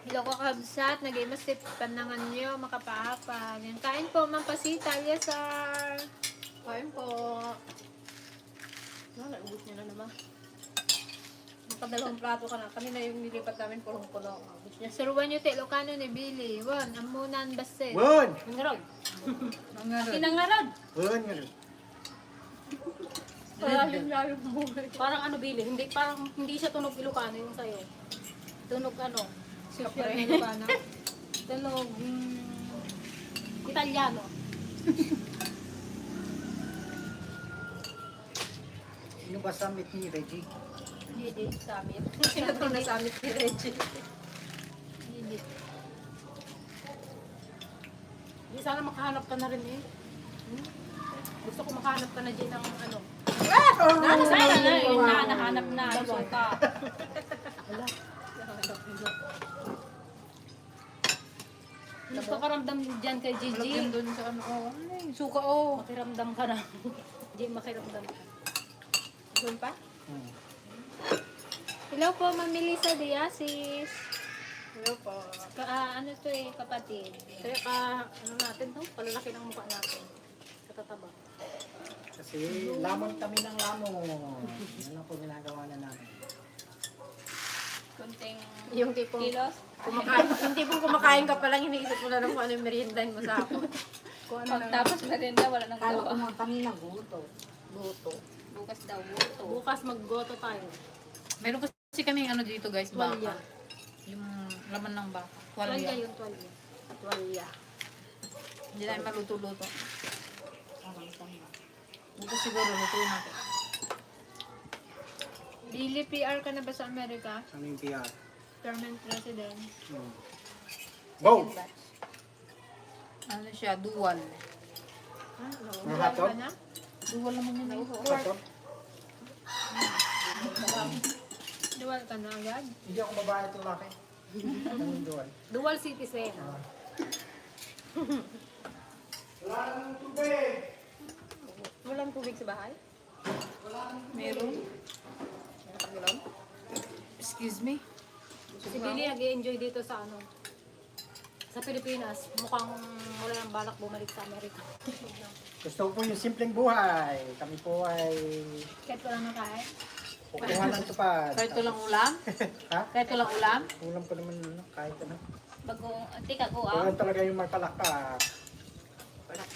Hello ko kabsat, nag-imasip panangan nyo, makapahapag. Yan, kain po, mampasita, yes sir. Kain po. Wala, ubus niya na naman. Nakadalawang plato ka na. Kanina yung nilipat namin pulong-pulo. Ubus niya. Suruan nyo ti, Ilocano ni Billy. Wan, amunan basit. Won! Nangarag. Nangarod. Kinangarag. Won nga rin. Parang ano, Billy, hindi parang hindi siya tunog Ilocano yung sa'yo. Tunog ano? Social na Ilocano. Tunog Italiano. Sino ba summit ni Reggie? Hindi Samit. Sino to na sa amin si Reggie? Hindi. Di sana makahanap ka na rin eh. Gusto ko makahanap ka na dyan ng ano. Sana na yun na nahanap na. Yung ka. Nagpakaramdam dyan kay Gigi. Malagyan doon sa ano. Oh, ano yung suka oh. Makiramdam ka na. Hindi makiramdam ka. Doon pa? Hmm. Hello po, Ma'am Melissa Diasis. Hello po. Ano to eh, kapatid. Kaya ano natin to? Palalaki ng mukha natin. Katataba. Kasi lamon kami ng lamon. Yan lang po ginagawa na namin. Kunting Yung tipong kilos. kumakain, yung tipong kumakain ka palang iniisip mo na lang kung ano yung meriendahin mo sa ako. Pagtapos merienda, wala nang Kala ko gawa. mga kanina guto. Goto. Bukas daw, buto. Bukas mag-goto tayo. Meron kasi kaming ano dito guys, Tuwalya. baka. Yung laman ng baka. Tuwalya Tuwalya. yun, tuwalya. Tuwalya. Hindi namin maluto-luto. Parang tama. Bukas siguro, lutuin natin. Billy, PR ka na ba sa Amerika? Ano yung PR? Permanent resident. Hmm. Go! Ano siya, dual. Mga hotdog? Ka na? Dual naman yun. Hotdog? Dual ka na agad? Hindi ako babae at lalaki. Anong doon? Dual citizen. Walang tubig sa bahay? Meron. Excuse me. Si Billy nag-enjoy dito sa ano. Sa Pilipinas. Mukhang wala nang balak bumalik sa Amerika. Gusto ko po yung simpleng buhay. Kami po ay Kahit walang nakain? kukuha ng tupad. Kahit walang ulam? Ha? Kahit walang ulam? Ulam ko naman ano, kahit ano. Bago, tika ko Ulam talaga yung may palakpak.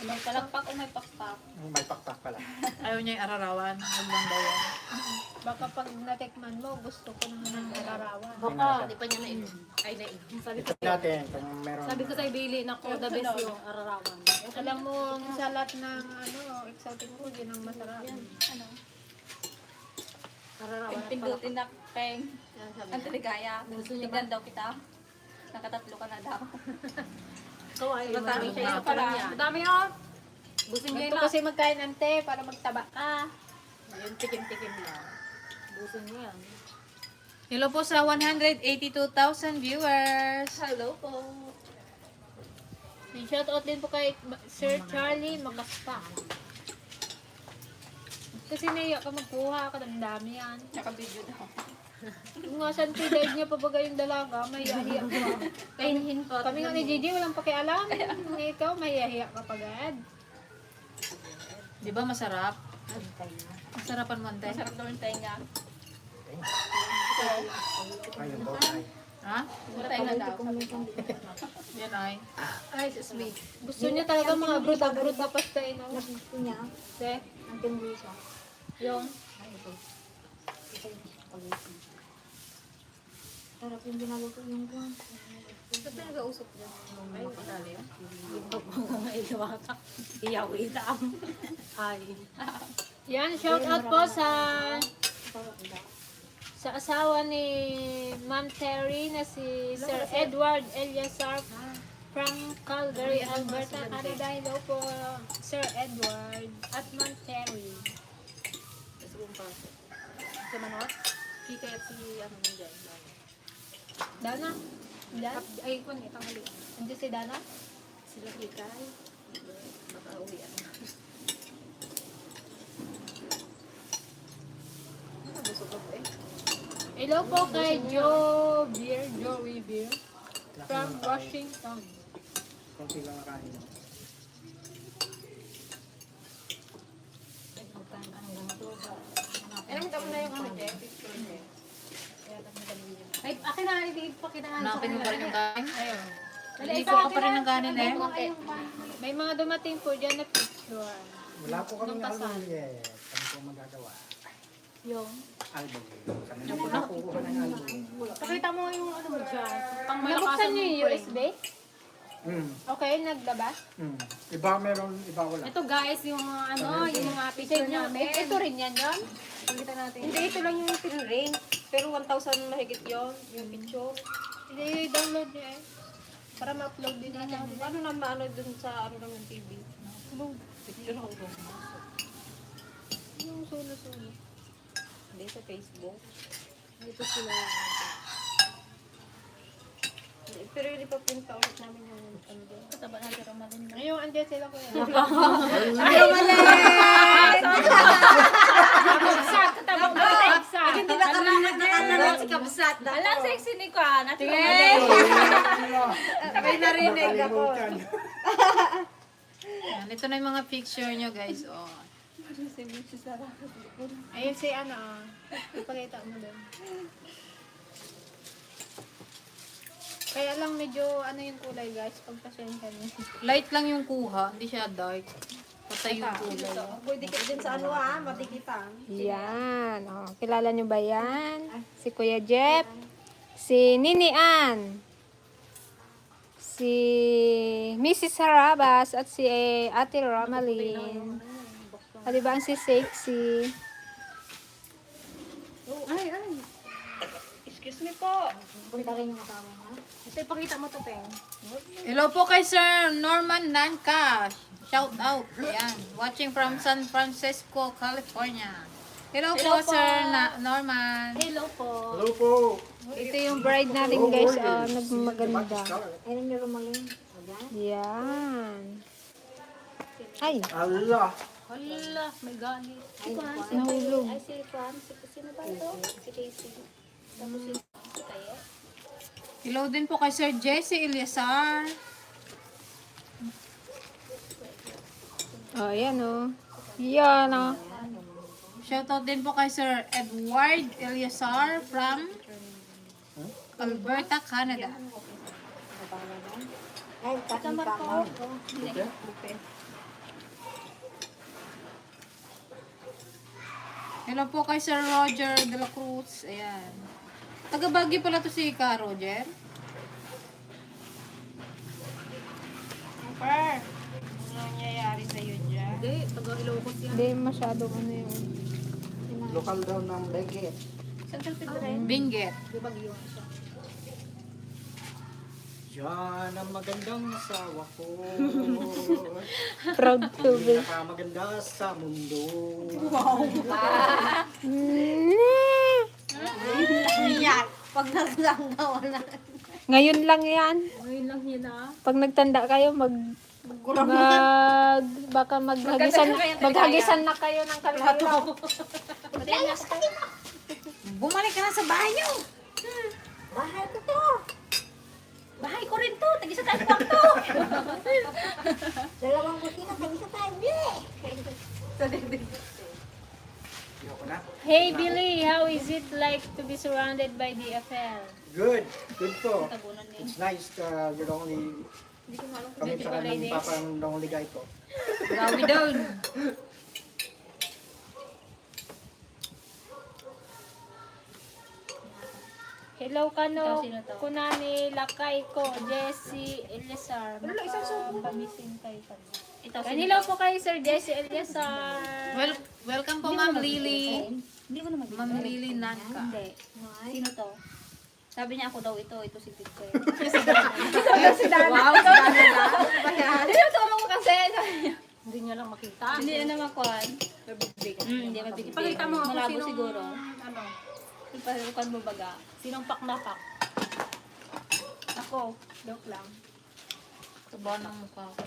May palakpak o may pakpak? Yung may pakpak pala. Ayaw niya yung ararawan. Huwag lang daw yan. Baka pag natikman mo, gusto ko naman ng nararawan. Baka, di pa niya na-inom. Ay, na-inom. Sabi ko, Natin kung meron. sabi ko sa Billy, naku, the best yung ararawan. Alam mo, sa lahat ng exotic food, yun ang masarap. Ano? Ararawan at Pindutin na kay Yan, sabi ang niya. taligaya. Gusto niya ba? Tignan daw kita. Nakatatlo ka na daw. Ikaw ay Madami madami siya, siya isa pala. Madami yun. Busin niya Ito yun kasi magkain ante para magtaba ka. Yun, tikim-tikim lang. Busin niya yan. Hello po sa 182,000 viewers. Hello po. Shout out din po kay Sir Charlie Makaspa. Kasi naiyak ka magkuha ka, ang dami yan. Naka-video daw. Kung nga saan daig niya pabaga yung dalaga, may yahiya ka. Kainhin ko. Kami nga ni Gigi, walang pakialam. Ikaw, may yahiya ka pagad. Di ba masarap? Masarapan mo, ante? Masarap daw yung tenga. Ayun daw ay. Ha? Tenga daw. Yan ay. Ay, sus me. Gusto niya talaga mga bruta-bruta pasta eh, no? Gusto niya, Te, ang tinulisa. yung. Ay, ito. Ito yung pag-ibig. Sarap yung ginagawa yung kwan. Ito pinag-ausok niya. Ay, madali yan. Yan, shout out po sa asawa ni Ma'am Terry na si Sir Edward Eliasar from Calgary, Alberta, Canada. Hello po, Sir Edward at Ma'am Terry. Sa manot? Kikay at si ano mo dyan. Dana? Dan? Ay, kung itang hali. Hindi si Dana? Sila kikay. Baka uwian. Busog ako eh. Hello po kay Joey Beer from Washington. Konti lang kain. Nakita mo na yung ano, Jeff? Picture niya. Ay, akin na, ipakinahan sa Hanapin mo pa rin yung kain? Ayun. Hindi ko ka pa rin ng kanin eh. May mga dumating po dyan na picture. Wala po kaming Nung kasal. album yet. Kami po magagawa. Yung? Album. Kami na po nakukuha ng album. Pakita mo yung ano mo dyan. Pang Nabuksan malakasan niyo mo yung USB? Okay, naglabas? Iba meron, iba wala. Ito guys, yung ano, yung mga picture namin. Ito rin yan yun? Pakita natin. Hindi, ito lang yung pinring. Pero 1,000 mahigit yun, yung picture. I-download niyo eh. Para ma-upload din natin. Ano na maano dun sa ano lang yung TV? Picture ako dun. Yung solo-solo. Hindi, sa Facebook. Dito sila. Hindi, pero hindi pa pinta ulit namin yung ano dun. Kataba natin Romalyn. Ayun, andyan sila ko yan. Kabsat, katabang mo kabsat. Hindi na kami nagkakaroon si Kabsat. Ala, sexy ni Kwa. Natin Romalyn. May narinig ako. Yan, ito na yung mga picture nyo guys. Oh. Ayun si ano. Ipakita mo doon. Kaya lang medyo ano yung kulay guys. Pagpasensya niyo. Light lang yung kuha, hindi siya dark. Patay yung kulay. Pwede ka din sa ano matikitan. Yan. Oh, kilala niyo ba yan? Si Kuya Jeff. Si Nini Ann. Si Mrs. Harabas at si Ate Romalyn. O, diba ang si Sexy? Excuse me po. Ito, ipakita mo to, Peng. Hello po kay Sir Norman Nancash. Shout out. Yan. Watching from San Francisco, California. Hello po, Sir Norman. Hello po. Hello po! Ito yung bride natin guys. Oh, nagmaganda. Ayun yung rumaling. Yan. Ay, Allah! Hala, may galit. nahulog. Ay, si Kwan. Sino ba ito? Si Casey. Tapos si Tayo. Hello din po kay Sir Jesse Eliasar. Oh, yan oh. Yan oh. Shout out din po kay Sir Edward Eliasar from Alberta, Canada. Ay, katamar ko. Hello po kay Sir Roger de la Cruz. Ayan. Taga Baguio pala to si Ka, Roger. Per, ano nangyayari sa'yo dyan? Hindi, taga-Ilocos yan. Hindi masyadong ano yun. Lokal daw ng Benguet. Central Pedro. Benguet. Di ba giyon siya? Yan ang magandang asawa ko. Proud to be. Pinakamaganda sa mundo. Yan. Pag nagsanggawa na. Ngayon lang yan. Ngayon lang yun ah. Pag nagtanda kayo, baka maghagisan na kayo ng kalahalaw. Bumalik ka na sa bahay niyo. Bahay ko to. Bahay ko rin to. Tag-isa tayo kwarto. Dalawang kusina, tag-isa tayo. Ayoko na. Hey Billy, how is it like to be surrounded by DFL? Good. Good po. It's nice. You're the only... Kami sa kanang papang the only guy po. Grabe doon. Hello Kano, Ikaw, sino to? Kunani, Lakay ko, Jesse, Eliasar. Wala, isang subo. Pamisin kay Kano. Ito, Hello po kay Sir Jesse Eliasar. Welcome po, Ma'am Lily. Hindi ko naman. Ma'am Lily Nanka. Hindi. Sino to? Sabi niya ako daw ito si Teacher. Wow, si Dana lang. Tinuturo ko kasi. Hindi niya lang makita. Hindi na naman kuhan. Hindi mabigay. Pakita mo ako Malabo sinong- siguro. Ano? Ipalukan mo baga. Sinong pak na pak? Ako. Joke lang. Taba ng mukha ko.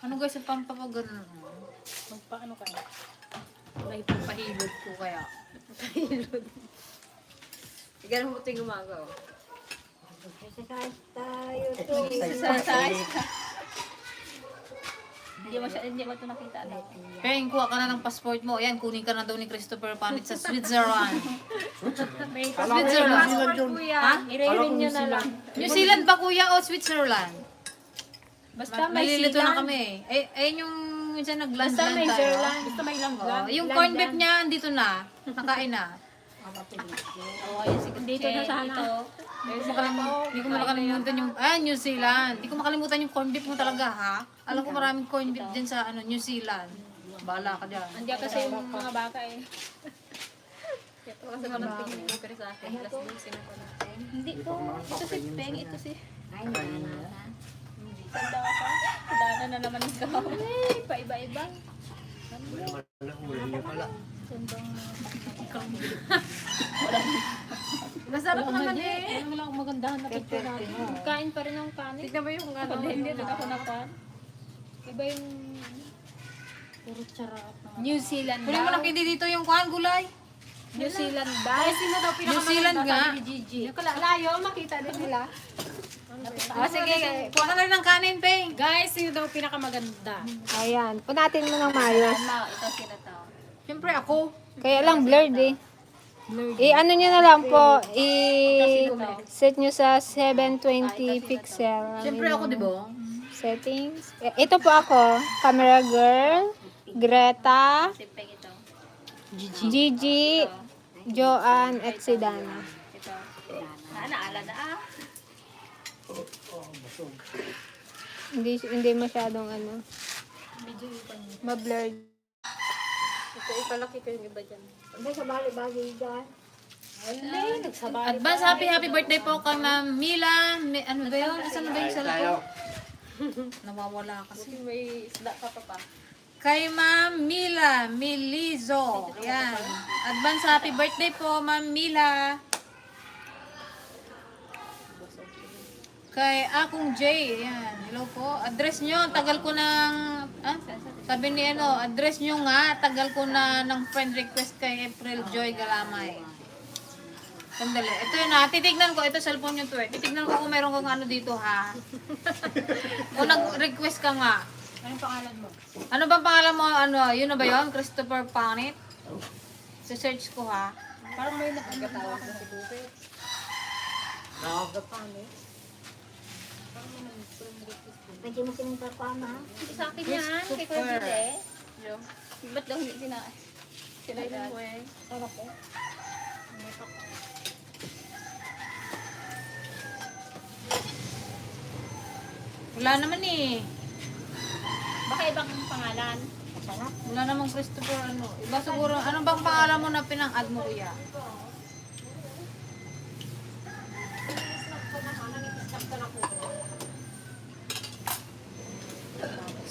Ano guys, sa pampapagano? Magpaano kayo? Wala ipapahilod ko kaya. Ganun mo ito yung gumagawa. Exercise tayo to. Exercise. Hindi mo ito nakita. Ano? Peng, kuha ka na ng passport mo. Ayan, kunin ka na daw ni Christopher Panit sa Switzerland. Switzerland. Ha? I-renew nyo na lang. New Zealand ba kuya o Switzerland? Basta may Nalilito na silang. kami. Ayun yung minsan nag-land Basta may tayo. Zerland. Basta may langlan. Yung corn beef niya, andito na. Nakain na. Oo, ayun si Dito na sana. Hindi ko makalimutan yung, New Zealand. Hindi ko makalimutan yung corn beef mo talaga, ha? Alam ko maraming corn beef din sa New Zealand. Bala ka dyan. Andiyan kasi yung mga baka eh. Ito kasi walang tingin ko pero sa akin. Last day, sino ko na? Hindi po. Ito si Peng, ito si... Ay, nana. Tanda ka. Dana na naman ikaw. Paiba-iba. Wala man ang ulam niya pala. Masarap naman eh. Ano lang magandahan na picture natin. Kain pa rin ang kanin. Tignan mo yung ano. Hindi rin ako nakuhan. Iba yung... Puro charap. New Zealand Kunin mo lang kayo dito yung kuhan, gulay. New Zealand ba? Ay, sino daw New Zealand nga. ni Gigi? Yung layo, makita din nila. Sige, kuha ka na rin ng kanin, Peng. Guys, sino daw pinakamaganda? Ayan. Punatin mo ng maayos. Ito sila to. Siyempre ako. Kaya lang blurred eh. I-ano nyo na lang po. I-set nyo sa 720 pixel. Siyempre ako, di ba? Settings. Ito po ako. Camera girl. Greta. Si Peng ito. Gigi. Joanne at si Dana. Ito. Naala na ah. Hindi masyadong ano. Ma-blurred. Ito ipalaki ko yung iba dyan. Hindi sa bali-bali dyan. Advance happy birthday po kay Ma'am Mila. Ano ba yun? Asan na ba yung Tayo. cellphone? Nawawala kasi. May isda ka pa. Kay Ma'am Mila Milizo. Yan. Advance happy birthday po, Ma'am Mila. Kay Akong J. Yan. Hello po. Address nyo. Tagal ko ng... Sabi ni address nyo nga. Tagal ko na ng friend request kay April Joy Galamay. Sandali. Ito yun ha. Titignan ko. Ito cellphone nyo to eh. Titignan ko kung meron kang ano dito ha. Kung nag-request ka nga. Anong pangalan mo? Ano bang pangalan mo? Yun na ba yun? Christopher Panit? Search ko ha. Parang may nagkatawag na si Bukit. Pwede mo sinunta pa, ma. Sa akin yan. Kay Kuya Bile. Ba't daw hindi sinailan mo eh? Tawag ko. Wala naman eh. Baka ibang pangalan. Wala namang Christopher ano. Iba siguro. Ano bang pangalan mo na pinang-add mo kuya?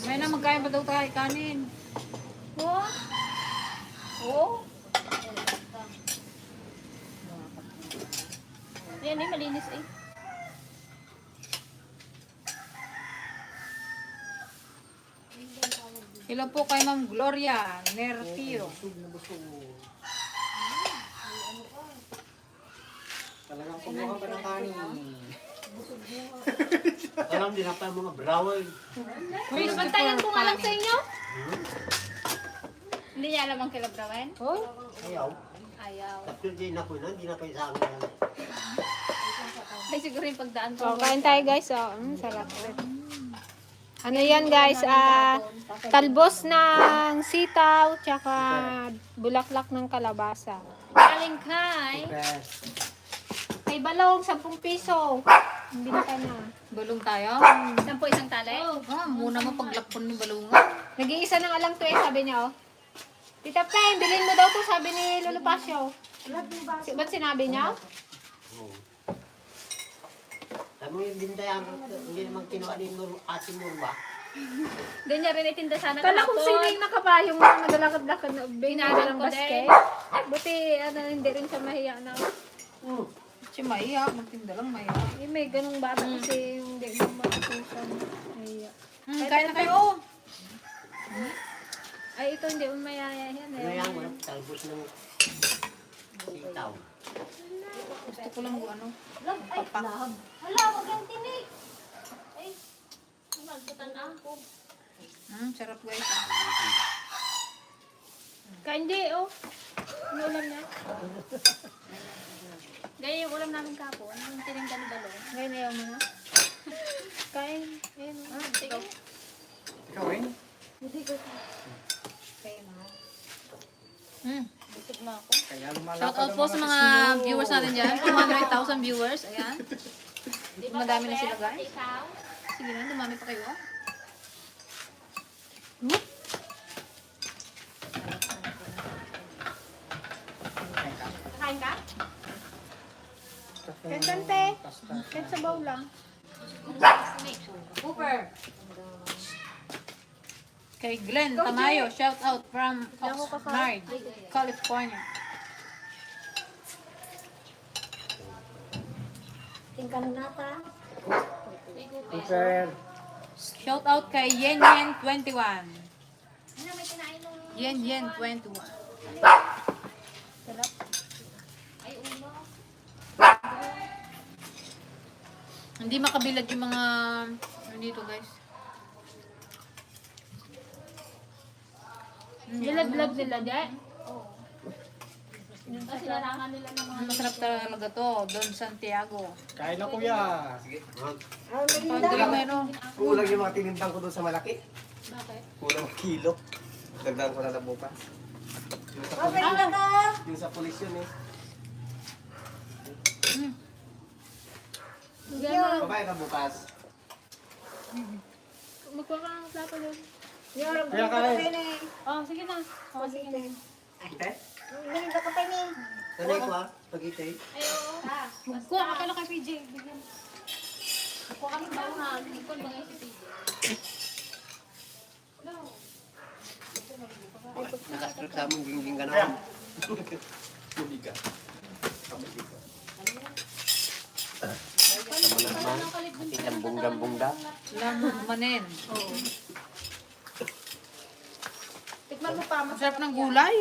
May na magkain pa daw tayo kanin. Oh? Oh? Yan eh, malinis eh. Hello po kay Ma'am Gloria Nertiro. Talagang kumuha ka ng kanin. Alam din pa yung mga brawal. Bantayan ko nga lang sa inyo. Hindi niya alam ang kilabrawan? Ayaw. Ayaw. Tapos hindi na ko na, hindi na kayo sa akin. Ay, siguro yung pagdaan ko. So, kain tayo guys. Sarap. Ano yan guys? Talbos ng sitaw, tsaka bulaklak ng kalabasa. Galing kay. Best. May balong, 10 piso. Hindi ka na. Balong tayo. Isang isang tali? Ah, muna mo paglakpon ni balungan. Nag-iisa ng alang to eh, sabi niya, oh. Tita Pen, bilhin mo daw to, sabi ni Lolo Pasio. Ba't sinabi niya? Sabi mo yung bintayan, hindi naman kinuha ni Ate Nurba. Doon niya rin itinda sana Kala kung sino yung nakapayong mga nagalakad-lakad na binada ng ko basket. Buti, hindi rin siya mahiya na. Si Maya, magtinda lang Maya. Eh, may ganung bata kasi yung hindi mo matutusan. Mahiya. Kain na kayo. Ay, ito hindi mo mayaya yan Ano eh. yan, wala talbos ng sitaw. Gusto ko lang ano. Hala, wag yung tinik. Ay, nagbutan ako. Sarap guys. Kandi, oh. Ano ulam niya? Gaya yung ulam namin kapo. Ano yung tininggan ni Balong? Ngayon ayaw mo na. Kain. Ayun. Sige. Ikaw eh? Busog na ako. Kaya lumalapad Shout out ang po sa mga kasino. viewers natin dyan. 200,000 viewers. Ayan. Madami na sila guys. Ikaw? Sige na, dumami pa kayo. Kain ka? Kentante. Kent sa bowl lang. Cooper. Kay Glenn Tamayo, shout out from Oxnard, California. Tingkan na ta. Super. Shout out kay Yen Yen 21. Ano may kinain nung... Yen Yen 21. Ay, ulo. Hindi makabilad yung mga ano dito guys. Nilaglag nila, di? Kasi larangan nila ng mga... Masarap talaga to, Don Santiago. Kain na kuya. Pagdali mo yun oh. Kulang yung mga tinintang ko doon sa malaki. Bakit? Kulang kilo. Dagdagan ko na lang bukas. Yung sa Okay na ka. Yung sa pulis yun eh. Babae ka bukas. Magkuha ka ng plato doon. Kuya kain. Oh, sige na. Oh, sige na. Ite? Hindi ka pa ni. Nanay ko ah. Pag-ite. Magkuha ka pala kay PJ. Bigyan. Ako kami ba na? Hindi ko ba ngayon si PJ? Nakastrip sa among gingging ka na. Tubiga. Sama naman, kasi dambong-dambong da. Lamog manin. Tikman mo pa. Masarap ng gulay.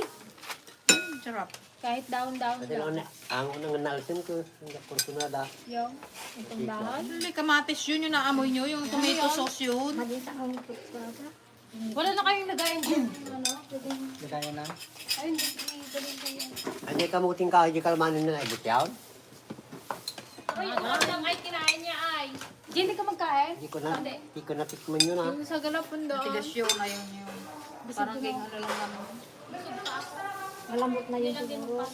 Sarap. Kahit down-down Kasi lang. ang unang analsin ko, ang aportunada. Yung itong dahon. May kamatis yun, yung naamoy nyo, yung tomato sauce yun. Wala na kayong lagayin dyan. Kaya na. Ay, hindi. Galing kayo. Hindi kamuting ka, hindi kalmanin na ibig yawn. Ay, ulam lang ay kinain niya ay. Diyan, hindi ka magkain? Hindi ko na tikman yun ah. Yung sa galapon doon. Tigas yun, ayaw nyo. Parang king ano lang naman. Malambot na yun siguro.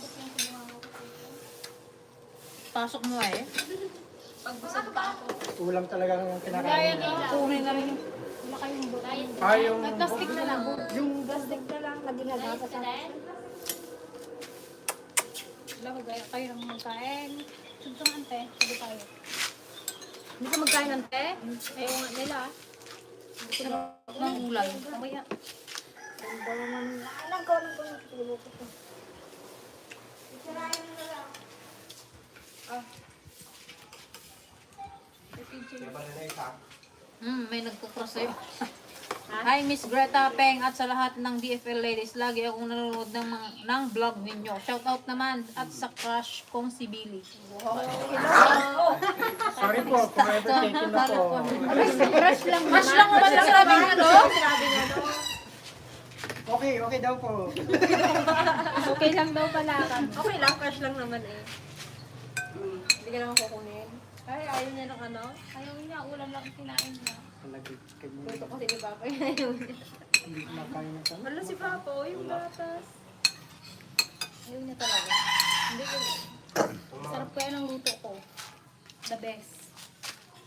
Pasok mo eh. Ulam talaga yung kinakain nila. Tunay na rin yung Wala kayong buto. Yung Plastic na lang. Yung Plastic na lang. Naging agata sa Wala, magkaya kayo ng magkain. Suntong ante. Sabi tayo. Hindi ka magkain ante? Ayaw nga nila. sarap ng gulay. Mamaya. Alam ko. May nagkukross sa'yo. Hi, Miss Greta Peng at sa lahat ng DFL ladies. Lagi akong nanonood ng vlog ninyo. Shout out naman at sa crush kong si Billy. sorry po, kung ever taken na po. Crush lang naman. Crush lang naman yung sabi nga, no? Okay daw po. Okay lang daw pala. Okay lang, crush lang naman eh. Hindi ka naman kukunin. Ay, ayaw niya ng ano? Ayaw niya, ulam lang kinain niya. Palagay kayo. Ito kasi ni Papa, ayaw niya. Hindi kumakain ng kami. Wala si Papa, yung gatas. Ayaw niya talaga. Hindi ko. Sarap kaya ng luto ko. The best.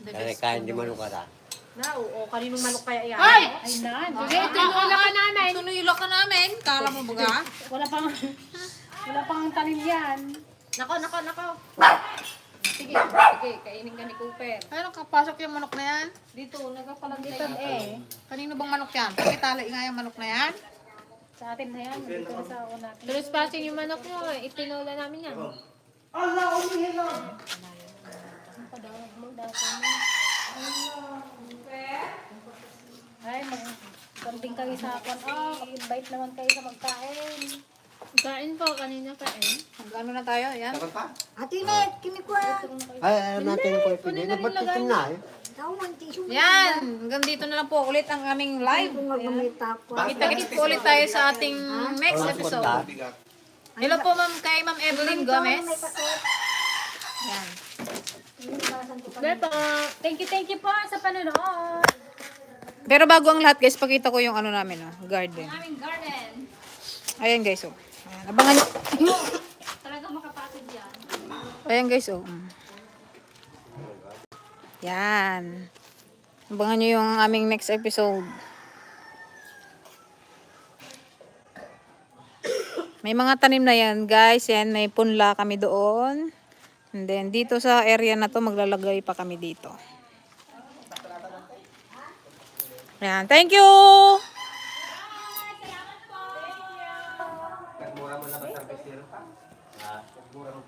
Kaya kain di manok ka. Na, oo, kaninong manok kaya yan? Ay! Ay, nan. Sige, tinula ka namin. Tunuyulok ka namin. Kala mo baga? Wala pang tanim yan. Nako. Sige, kainin ka ni Cooper. Ay, nakapasok yung manok na yan. Dito, nagkapalanditan eh. Kanino bang manok yan? Pakitali nga yung manok na yan. Sa atin na yan. Dito na sa una. Trespassing yung manok nyo eh. Itinula namin yan. Ay, mag-banding kayo sa akin. Mag-invite naman kayo sa magkain. Kain po, kanina pa eh. Ano na tayo? Yan. Dapat pa? Ay, alam natin ko ipili. Ba't titim na eh? Yan. Hanggang dito na lang po ulit ang aming live. Kita-kits po ulit tayo sa ating next episode. Bigat. Hello po ma'am kay Ma'am Evelyn Gomez. Yan. Beto, thank you po sa panonood. Pero bago ang lahat guys, pakita ko yung ano namin, oh, garden. Aming garden. Ayan guys, oh. Ayan, abangan nyo. Talaga makapatid yan. Ayan guys, oh. Yan. Abangan nyo yung aming next episode. May mga tanim na yan guys. Yan, may punla kami doon. And then, dito sa area na to, maglalagay pa kami dito. Ayan, thank you! Nagmura mo na ba sa pestero pa? Nagmura mo.